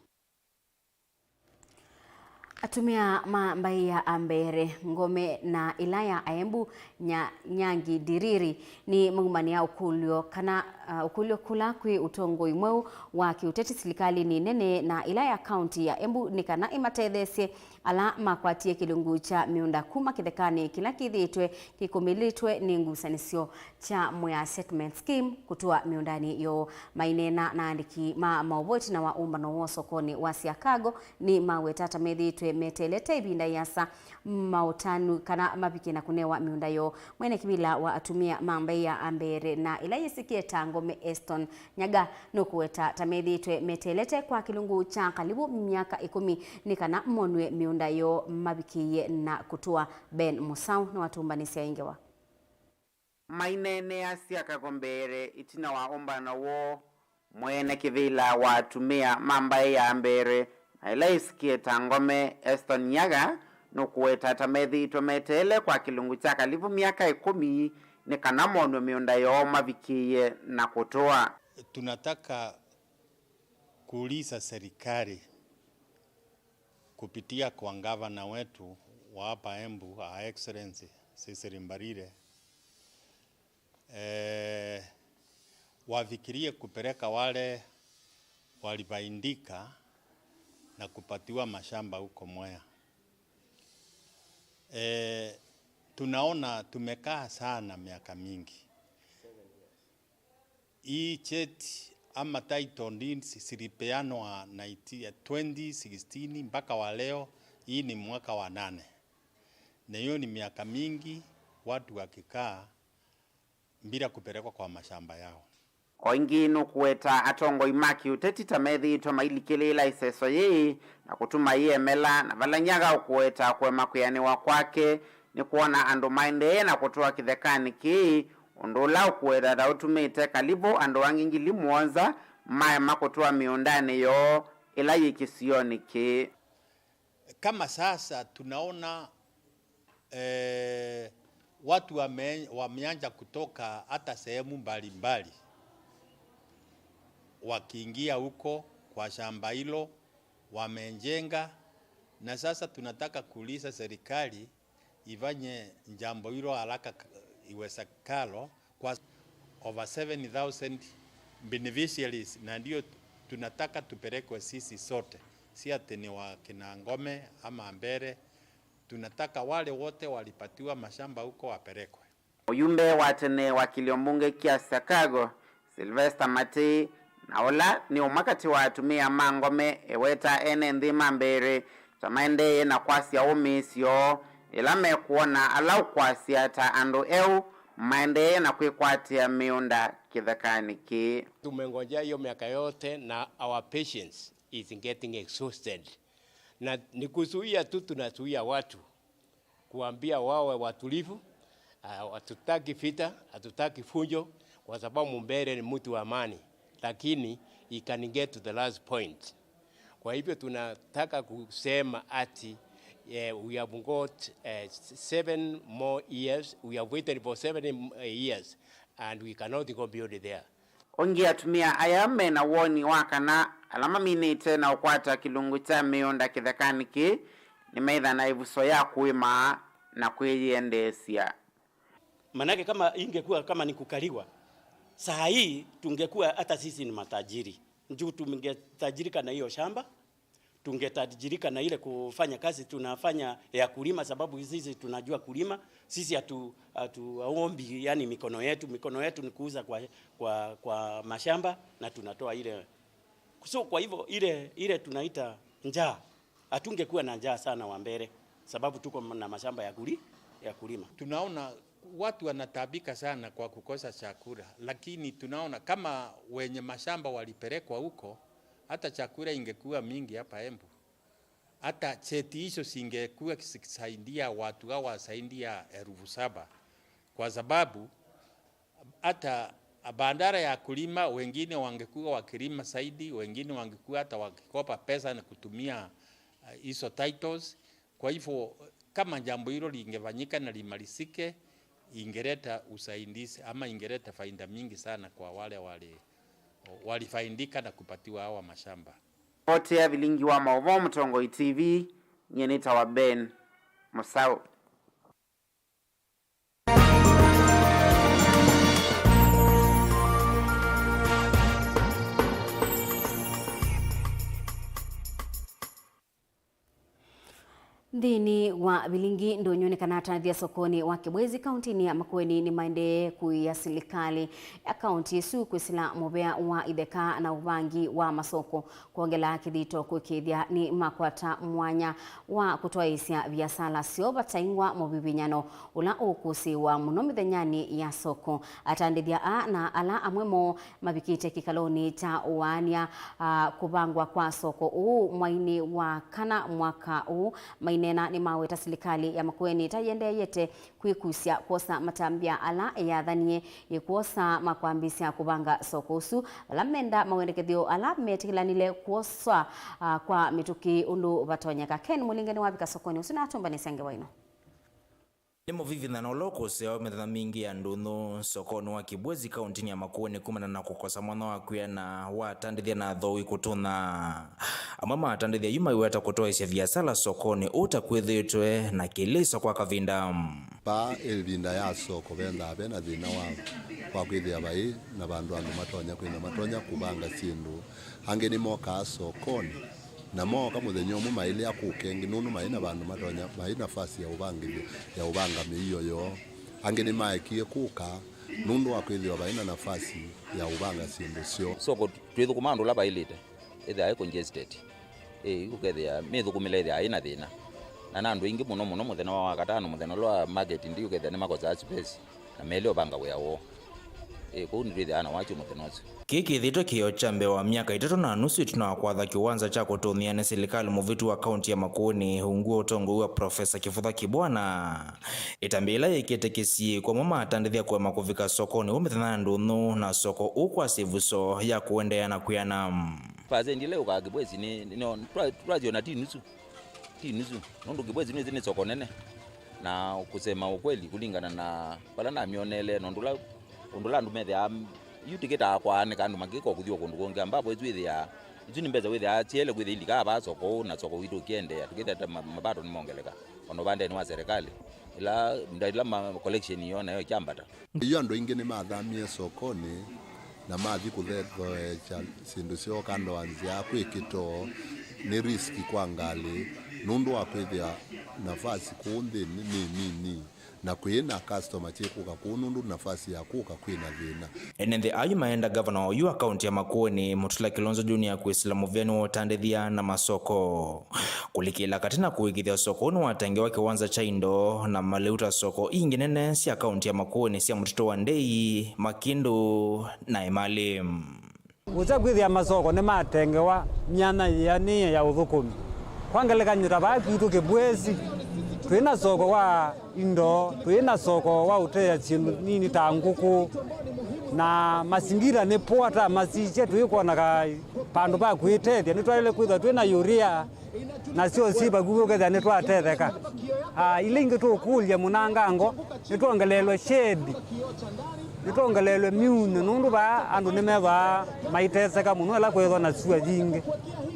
Atumĩa ma mbaĩ ya Ambere, Ngome na ĩla ya Aembu, Nya-, Nyangi Ndiriri, nĩmaumanĩa ũkũlyo kana, uh, ũkũlyo kũla kwĩ ũtongoi mweũ wa kĩũteti silikalĩnĩ nene na ĩla ya kaunti ya Embu nĩ kana ĩmatetheesye ala makwatie kĩlungu kya mĩũnda kuma kĩthekanĩ kĩla kĩthĩĩtwe kĩkũmĩlĩtwe nĩ ngusanĩsyo kya Mwea Settlement Scheme kũtũa mĩũndanĩ yoo. Maineena na andĩki ma maũvoo ĩtina wa ũmbano woo sokonĩ wa Chicago, nĩmaweta ta methĩĩtwe meteelete ĩvinda ĩasa maũtanu kana mavike na kũnewa mĩũnda yoo. Mwene kĩvĩla wa atumĩa ma mbaĩ ya Ambere na ĩla yĩsĩkĩe ta Ngome, Eston Nyaga, nũkũweta ta methĩĩtwe meteelete kwa kĩlungu kya kalĩvu myaka ĩkũmi nĩ kana monw'e mĩũnda yoo mavikĩĩe na kũtũa. Ben Mũsaũ nĩwatũmbanĩsya ĩ ngewa. Maineenea Chicago mbee ĩtina wa ũmbano woo, mwene kĩvĩla wa atumĩa ma mbaĩ ya Ambere na ĩla yĩsĩkĩe ta Ngome, Eston Nyaga, nũkũweta ta methĩĩtwe meteele kwa kĩlungu kya kalĩvu myaka ĩkũmi nĩ kana monw'e mĩũnda yoo mavikĩĩe na kũtũa. Tunataka kuuliza serikali kupitia kwa gavana wetu wa hapa Embu, Her Excellency Cecily Mbarire, eh, wafikirie kupeleka wale walifaidika na kupatiwa mashamba huko Mwea. Eh, tunaona tumekaa sana miaka mingi. Hii cheti ama title deeds zilipeanwa nineteen, twenty sixteen mpaka wa leo, hii ni mwaka wa nane. Na hiyo ni miaka mingi watu wakikaa bila kupelekwa kwa mashamba yao. O ĩngĩ nũkũweta atongoi ma kĩũteti ta methĩĩtwe mailikĩlĩĩla ĩseso yĩĩ na kũtuma yĩemela, na vala Nyaga ũkũweta kũema kwĩanĩwa kwake nĩ kwona andũ maendee na kũtũa kĩthekanĩ kĩĩ, ũndũ ũla ũkũweta ta ũtumĩte kalĩvu andũ angĩ ngili mũonza maema kũtũa mĩũndanĩ yoo ĩla yĩ kĩsionĩ kĩĩ. Kama sasa tunaona, eh, watu wame-, wameanza kutoka hata sehemu mbalimbali, wakiingia huko kwa shamba hilo, wamejenga, na sasa tunataka kuuliza serikali ifanye jambo hilo haraka k-, iwezekalo kwa over seven thousand beneficiaries, na ndio tunataka tupelekwe sisi sote, si ati ni wa kina Ngome ama Mbere. Tunataka wale wote walipatiwa mashamba huko wapelekwe. Mũyumbe wa tene wa kĩlio mbunge kya Chicago, Sylvester Matei, na ũla nĩ ũmwe katĩ wa atumĩa ma ngome eweta ene nthĩ ma mbee ta maendee na kwasya ũmĩĩsyo ĩla mekwona ala ũkwasya ta andũ eũ maendee na kwĩkwatĩa mĩũnda kĩthekanĩ kĩĩ. Tumengojea hiyo miaka yote na our patience is getting exhausted. Na ni kuzuia tu tunazuia watu, kuambia wawe watulivu, ah, hatutaki vita, hatutaki fujo, kwa sababu Mbere ni mtu wa amani, lakini he can get to the last point. Kwa hivyo tunataka kusema ati, eh, we have got, eh, seven more years, we have waited for seven years and we cannot go beyond there. Ũngĩ atumĩa aya me na woni wa kana ala maminĩte na ũkwata kĩlungu kya mĩũnda kĩthekanĩ kĩĩ nĩmetha na ĩvuso ya kũĩma na kwĩyĩendeesya. Manake kama ingekuwa kama ni kukaliwa, saa hii tungekuwa hata sisi ni matajiri. Juu tungetajirika na hiyo shamba, tungetajirika na ile kufanya kazi tunafanya ya kulima, sababu sisi tunajua kulima. Sisi hatu-, hatuombi, yani, mikono yetu, mikono yetu ni kuuza kwa, kwa, kwa mashamba na tunatoa ile. So, kwa hivyo, ile, ile tunaita njaa, hatungekuwa na njaa sana wa mbele, sababu tuko na mashamba ya kuli-, ya kulima. Tunaona watu wanataabika sana kwa kukosa chakula, lakini tunaona kama wenye mashamba walipelekwa huko, hata chakula ingekuwa mingi hapa Embu. Hata cheti hizo zingekuwa zikisaidia watu hawa zaidi ya elfu saba, kwa sababu hata badala ya kulima, wengine wangekuwa wakilima zaidi, wengine wangekuwa hata wakikopa pesa na kutumia, uh, hizo titles. Kwa hivyo, kama jambo hilo lingefanyika na limalizike, ingeleta usaidizi ama ingeleta faida mingi sana kwa wale wali-, walifaidika na kupatiwa hawa mashamba. Ripoti ya vilingi wa maũvoo Mũtongoi T V, nyie nĩtawa Ben Mũsaũ. Nthĩnĩ wa vilingi ndũnyũ nĩ kana atandĩthya sokonĩ wa Kĩbwezi kaũntĩnĩ ya Makueni nĩmaendee kũĩa silikalĩ ya kaũntĩ ĩsu kwĩsĩla mũvea wa itheka na ũvangi wa masoko kwongela kĩthito kũĩkĩĩthya nĩmakwata mwanya wa kũtwaĩĩsya viasala syoo vataingwa mũvivinyano ũla ũkũsĩĩwa mũno mĩthenyanĩ ya soko. Atandĩthya aa na ala amwe moo mavikĩte kĩkalonĩ kya ũaany'a, ah, kũvangwa kwa soko ũũ mweinĩ wa kana mwaka ũũ maineena nĩmaweta silikalĩ ya Makueni ta ĩendeeyete kwĩkusya kwosa matambya ala yathanie ĩkwosa makwambĩĩsya kũvanga soko ũsu, vala menda mawendekethyo ala metĩkĩlanile kwoswa, ah, kwa mĩtũkĩ ũndũ vatonyeka. Ken Mũlinge nĩwavika sokonĩ ũsu na atũmbanĩsya ngewa ĩno. Nĩ mũvivithano ũla ũkũsĩawa mĩthenya mingĩ ya ndũnyũ sokonĩ wa Kĩbwezi kaũntĩnĩ ya Makueni kumana na kũkosa mwanya wa kwĩana wa atandĩthya na athooi kũtũnya. Amwe ma atandĩthya yu maiweta kũtwaĩsya viasala sokonĩ ũũ ta kwĩthĩĩtwe na kĩlĩso kwa kavinda. Vaa ĩvinda ya soko, vendaa ve na thĩna wa, wa kwĩthĩa vai na vandũ andũ matonya kwĩna matonya kũvanga syĩndũ. Angĩ nĩmokaa sokonĩ, na mooka mũthenya ũmwe mailea kũka ĩngĩ, nũndũ mai na vandũ matonya, mai nafasi ya ũvangĩthya, ya ũvanga mĩio yoo. Angĩ nĩmaekie kũka nũndũ wa kwĩthĩwa vai na nafasi ya ũvanga syĩndũ syoo. Soko twĩthũkũma andũ ũla vaĩlĩte, ĩthĩawa ĩ congested. Ĩĩ, ũkethĩa mĩthũkũmĩle ĩthĩawa ĩna thĩna. Na na andũ aingĩ mũno mũno mũthenya wa Wakatano, mũthenya ũla wa market day, ũkethĩa nĩmakosaa space, na meli ũvanga wĩa woo. Ĩĩ, kwoou nĩtwĩthĩawa na wakyo mũthenya ũsu. Kĩĩ kĩthĩtwe kĩoo kya mbee wa myaka ĩtatũ na nusu ĩtina wa kwatha kĩwanza kya kũtũnyĩa nĩ silikalĩ mũvĩtu wa kaũntĩ ya Makueni ungu wa ũtongoi wa Profesa Kĩvũtha Kĩbwana. Ĩtambya yĩla yĩkĩte kĩsiĩko amwe maatandĩthya kũema kũvika sokonĩ ũũ mĩthenya ya ndũnyũ na soko ũũ kwasya ĩvuso ya kũendeea na kwĩana. Percent ĩla yũkaa Kĩbwezi nĩ, nĩ, nĩ, twa-, twasyona ti nusu. Ti nusu. Nũndũ Kĩbwezi nĩsĩ nĩ soko nene. Na kusema ukweli, kulingana na vala namyonele, na ũndũ ũla, ũndũ ũla andũ methĩaa, yu tikĩtaa kwaanĩka andũ makĩka kũthi o kũndũ kũngĩ, ambapo ĩsu ĩthĩaa, isu nĩ mbesa wĩthĩaa syaĩle kwĩthĩa ilikaa vaa soko ũũ, na soko witũ ũkĩendeea, tũkĩthĩa ta ma-, mapato nĩmongeleka, ona ũvandenĩ wa serikali, ila, nda ila ma collection yoo nayo ĩkyambata. Yu andũ aingĩ nĩmathamie sokonĩ na mathi kũthethoeesya syĩndũ syoo kando wa nzĩa kwĩ kĩtoo, nĩ risk kwa ngalĩ, nũndũ wa kwĩthĩa nafasi kũũ nthĩnĩ nĩ nini. Na kwĩ na customer kyĩ kũka kũu nũndũ nafasi ya kũka kwĩ na thĩna. Ene nthĩ ayu maenda ngavana oyu wa kaunti ya Makueni, Mutula Kilonzo Junior, kwĩsĩla mũvĩanĩ wa ũtandĩthya na masoko. Kũlikĩla katĩ na kũĩkĩĩthya soko ũũ nĩwatengewa kĩwanza kya indo na malĩu ta soko ingĩ nene sya kaunti ya Makueni sya mũtitũ wa Ndei, Makindu na Emali. Ũkya kwĩthĩa masoko nĩmatengewa myanya yĩanĩe ya ũthũkũmi. Kwa ngelekany'o, ta vaa kwitũ Kĩbwesi, twĩ na soko wa indo, twĩ na soko wa ũteea syĩndũ nini ta ngũkũ, na masingira nĩ poa ta masisye, tũikwonaga vandũ va kwĩtethya. Nĩtwaĩle kwĩthwa twĩ na urea, nasyo syĩ vakuvĩ ũkethĩa nĩtwatetheka. Ah, ila ingĩ tũkũlya mũnangango, nĩtwongeleelwe shade, nĩtwongeleelwe myunĩ, nũndũ vaa andũ nĩmethwaa maiteseka mũno ĩla kwĩthwa na sua yingĩ,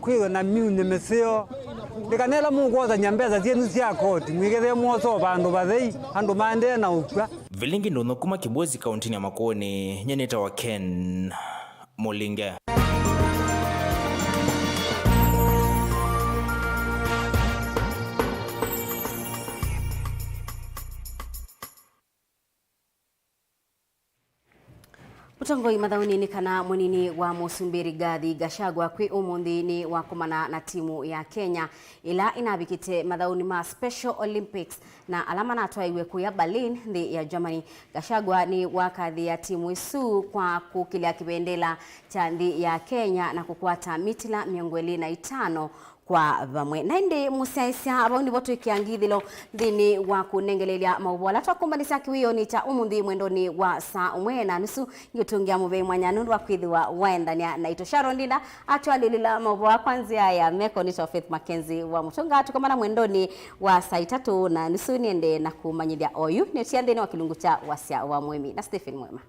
kwĩthwa na myunĩ mĩseo. Ndĩkanela mũkwosany'a mbesa syenyu sya koti, mwĩkethĩe mwosa o vandũ vathei, andũ maendee na ũkw'a. Vilingi ndũnyũ kuma Kĩbwesi kauntinĩ ya Makueni, nye nĩtawa Ken Mũlinge. Mũtongoi mathaũnĩ nĩ kana mũnini wa mũsumbĩ Rigathi Gachagua kwĩ ũmũnthĩ nĩ wakomana na timu ya Kenya ĩla ĩnavikĩte mathaũnĩ ma Special Olympics na ala manatwaiwe kũya Berlin, nthĩ ya Germany. Gachagua nĩwakathĩĩa timu ĩsu kwa kũkĩlya kĩvendela kya nthĩ ya Kenya na kũkwata mitila mĩongo ĩlĩ na itano kwa vamwe. Na ĩndĩ mũsyaĩĩsya, vau nĩvo twĩkĩa ngithĩlo nthĩnĩ wa kũnengeleelya maũvoo ala twakũmbanĩsya kĩwĩonĩ kya ũmũnthĩ mwendonĩ wa saa ũmwe na nusu. Ngĩũtũngĩa mũvei mwanya nũndũ wa kwĩthĩwa waendany'a naitũ. Sharon Ndinda atwalĩlĩla maũvoo aa kwa nzĩa ya meko nĩ Faith Mackenzie wa Mũtũnga. Tũkomana mwendonĩ wa saa itatũ na nusu, nĩendee na kũmanyĩthya oyu nĩtia nthĩnĩ wa kĩlungu kya wasya wa mũĩmi na Stephen Mwema.